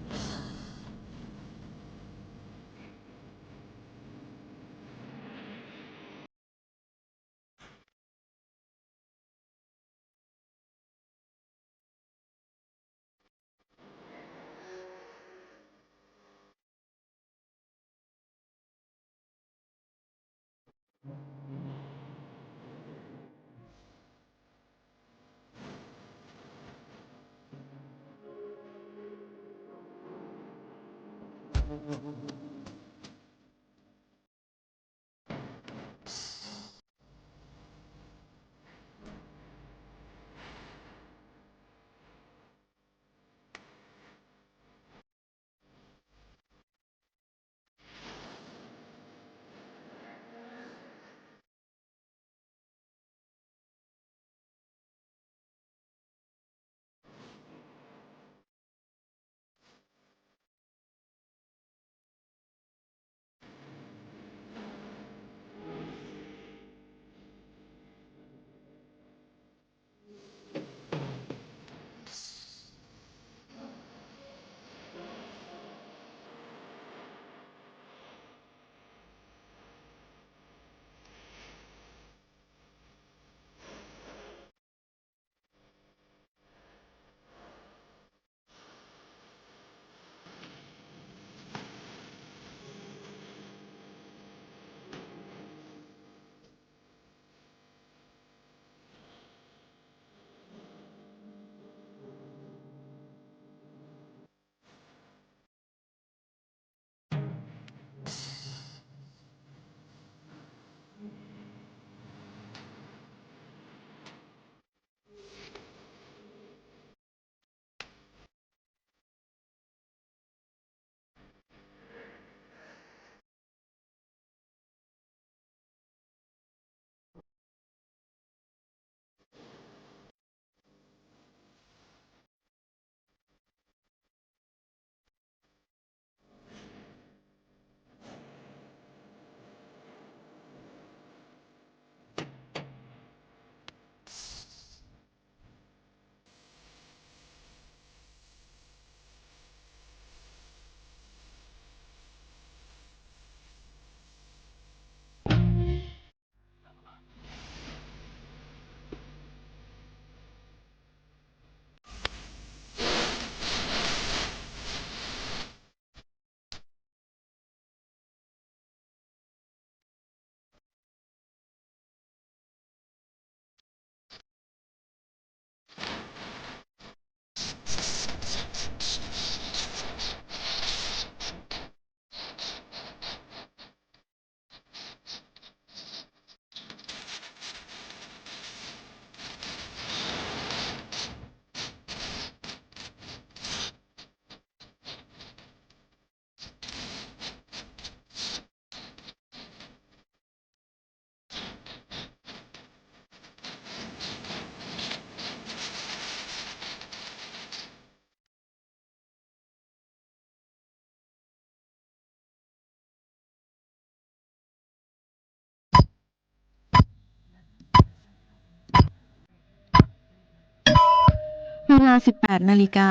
สิบแปดนาฬิกา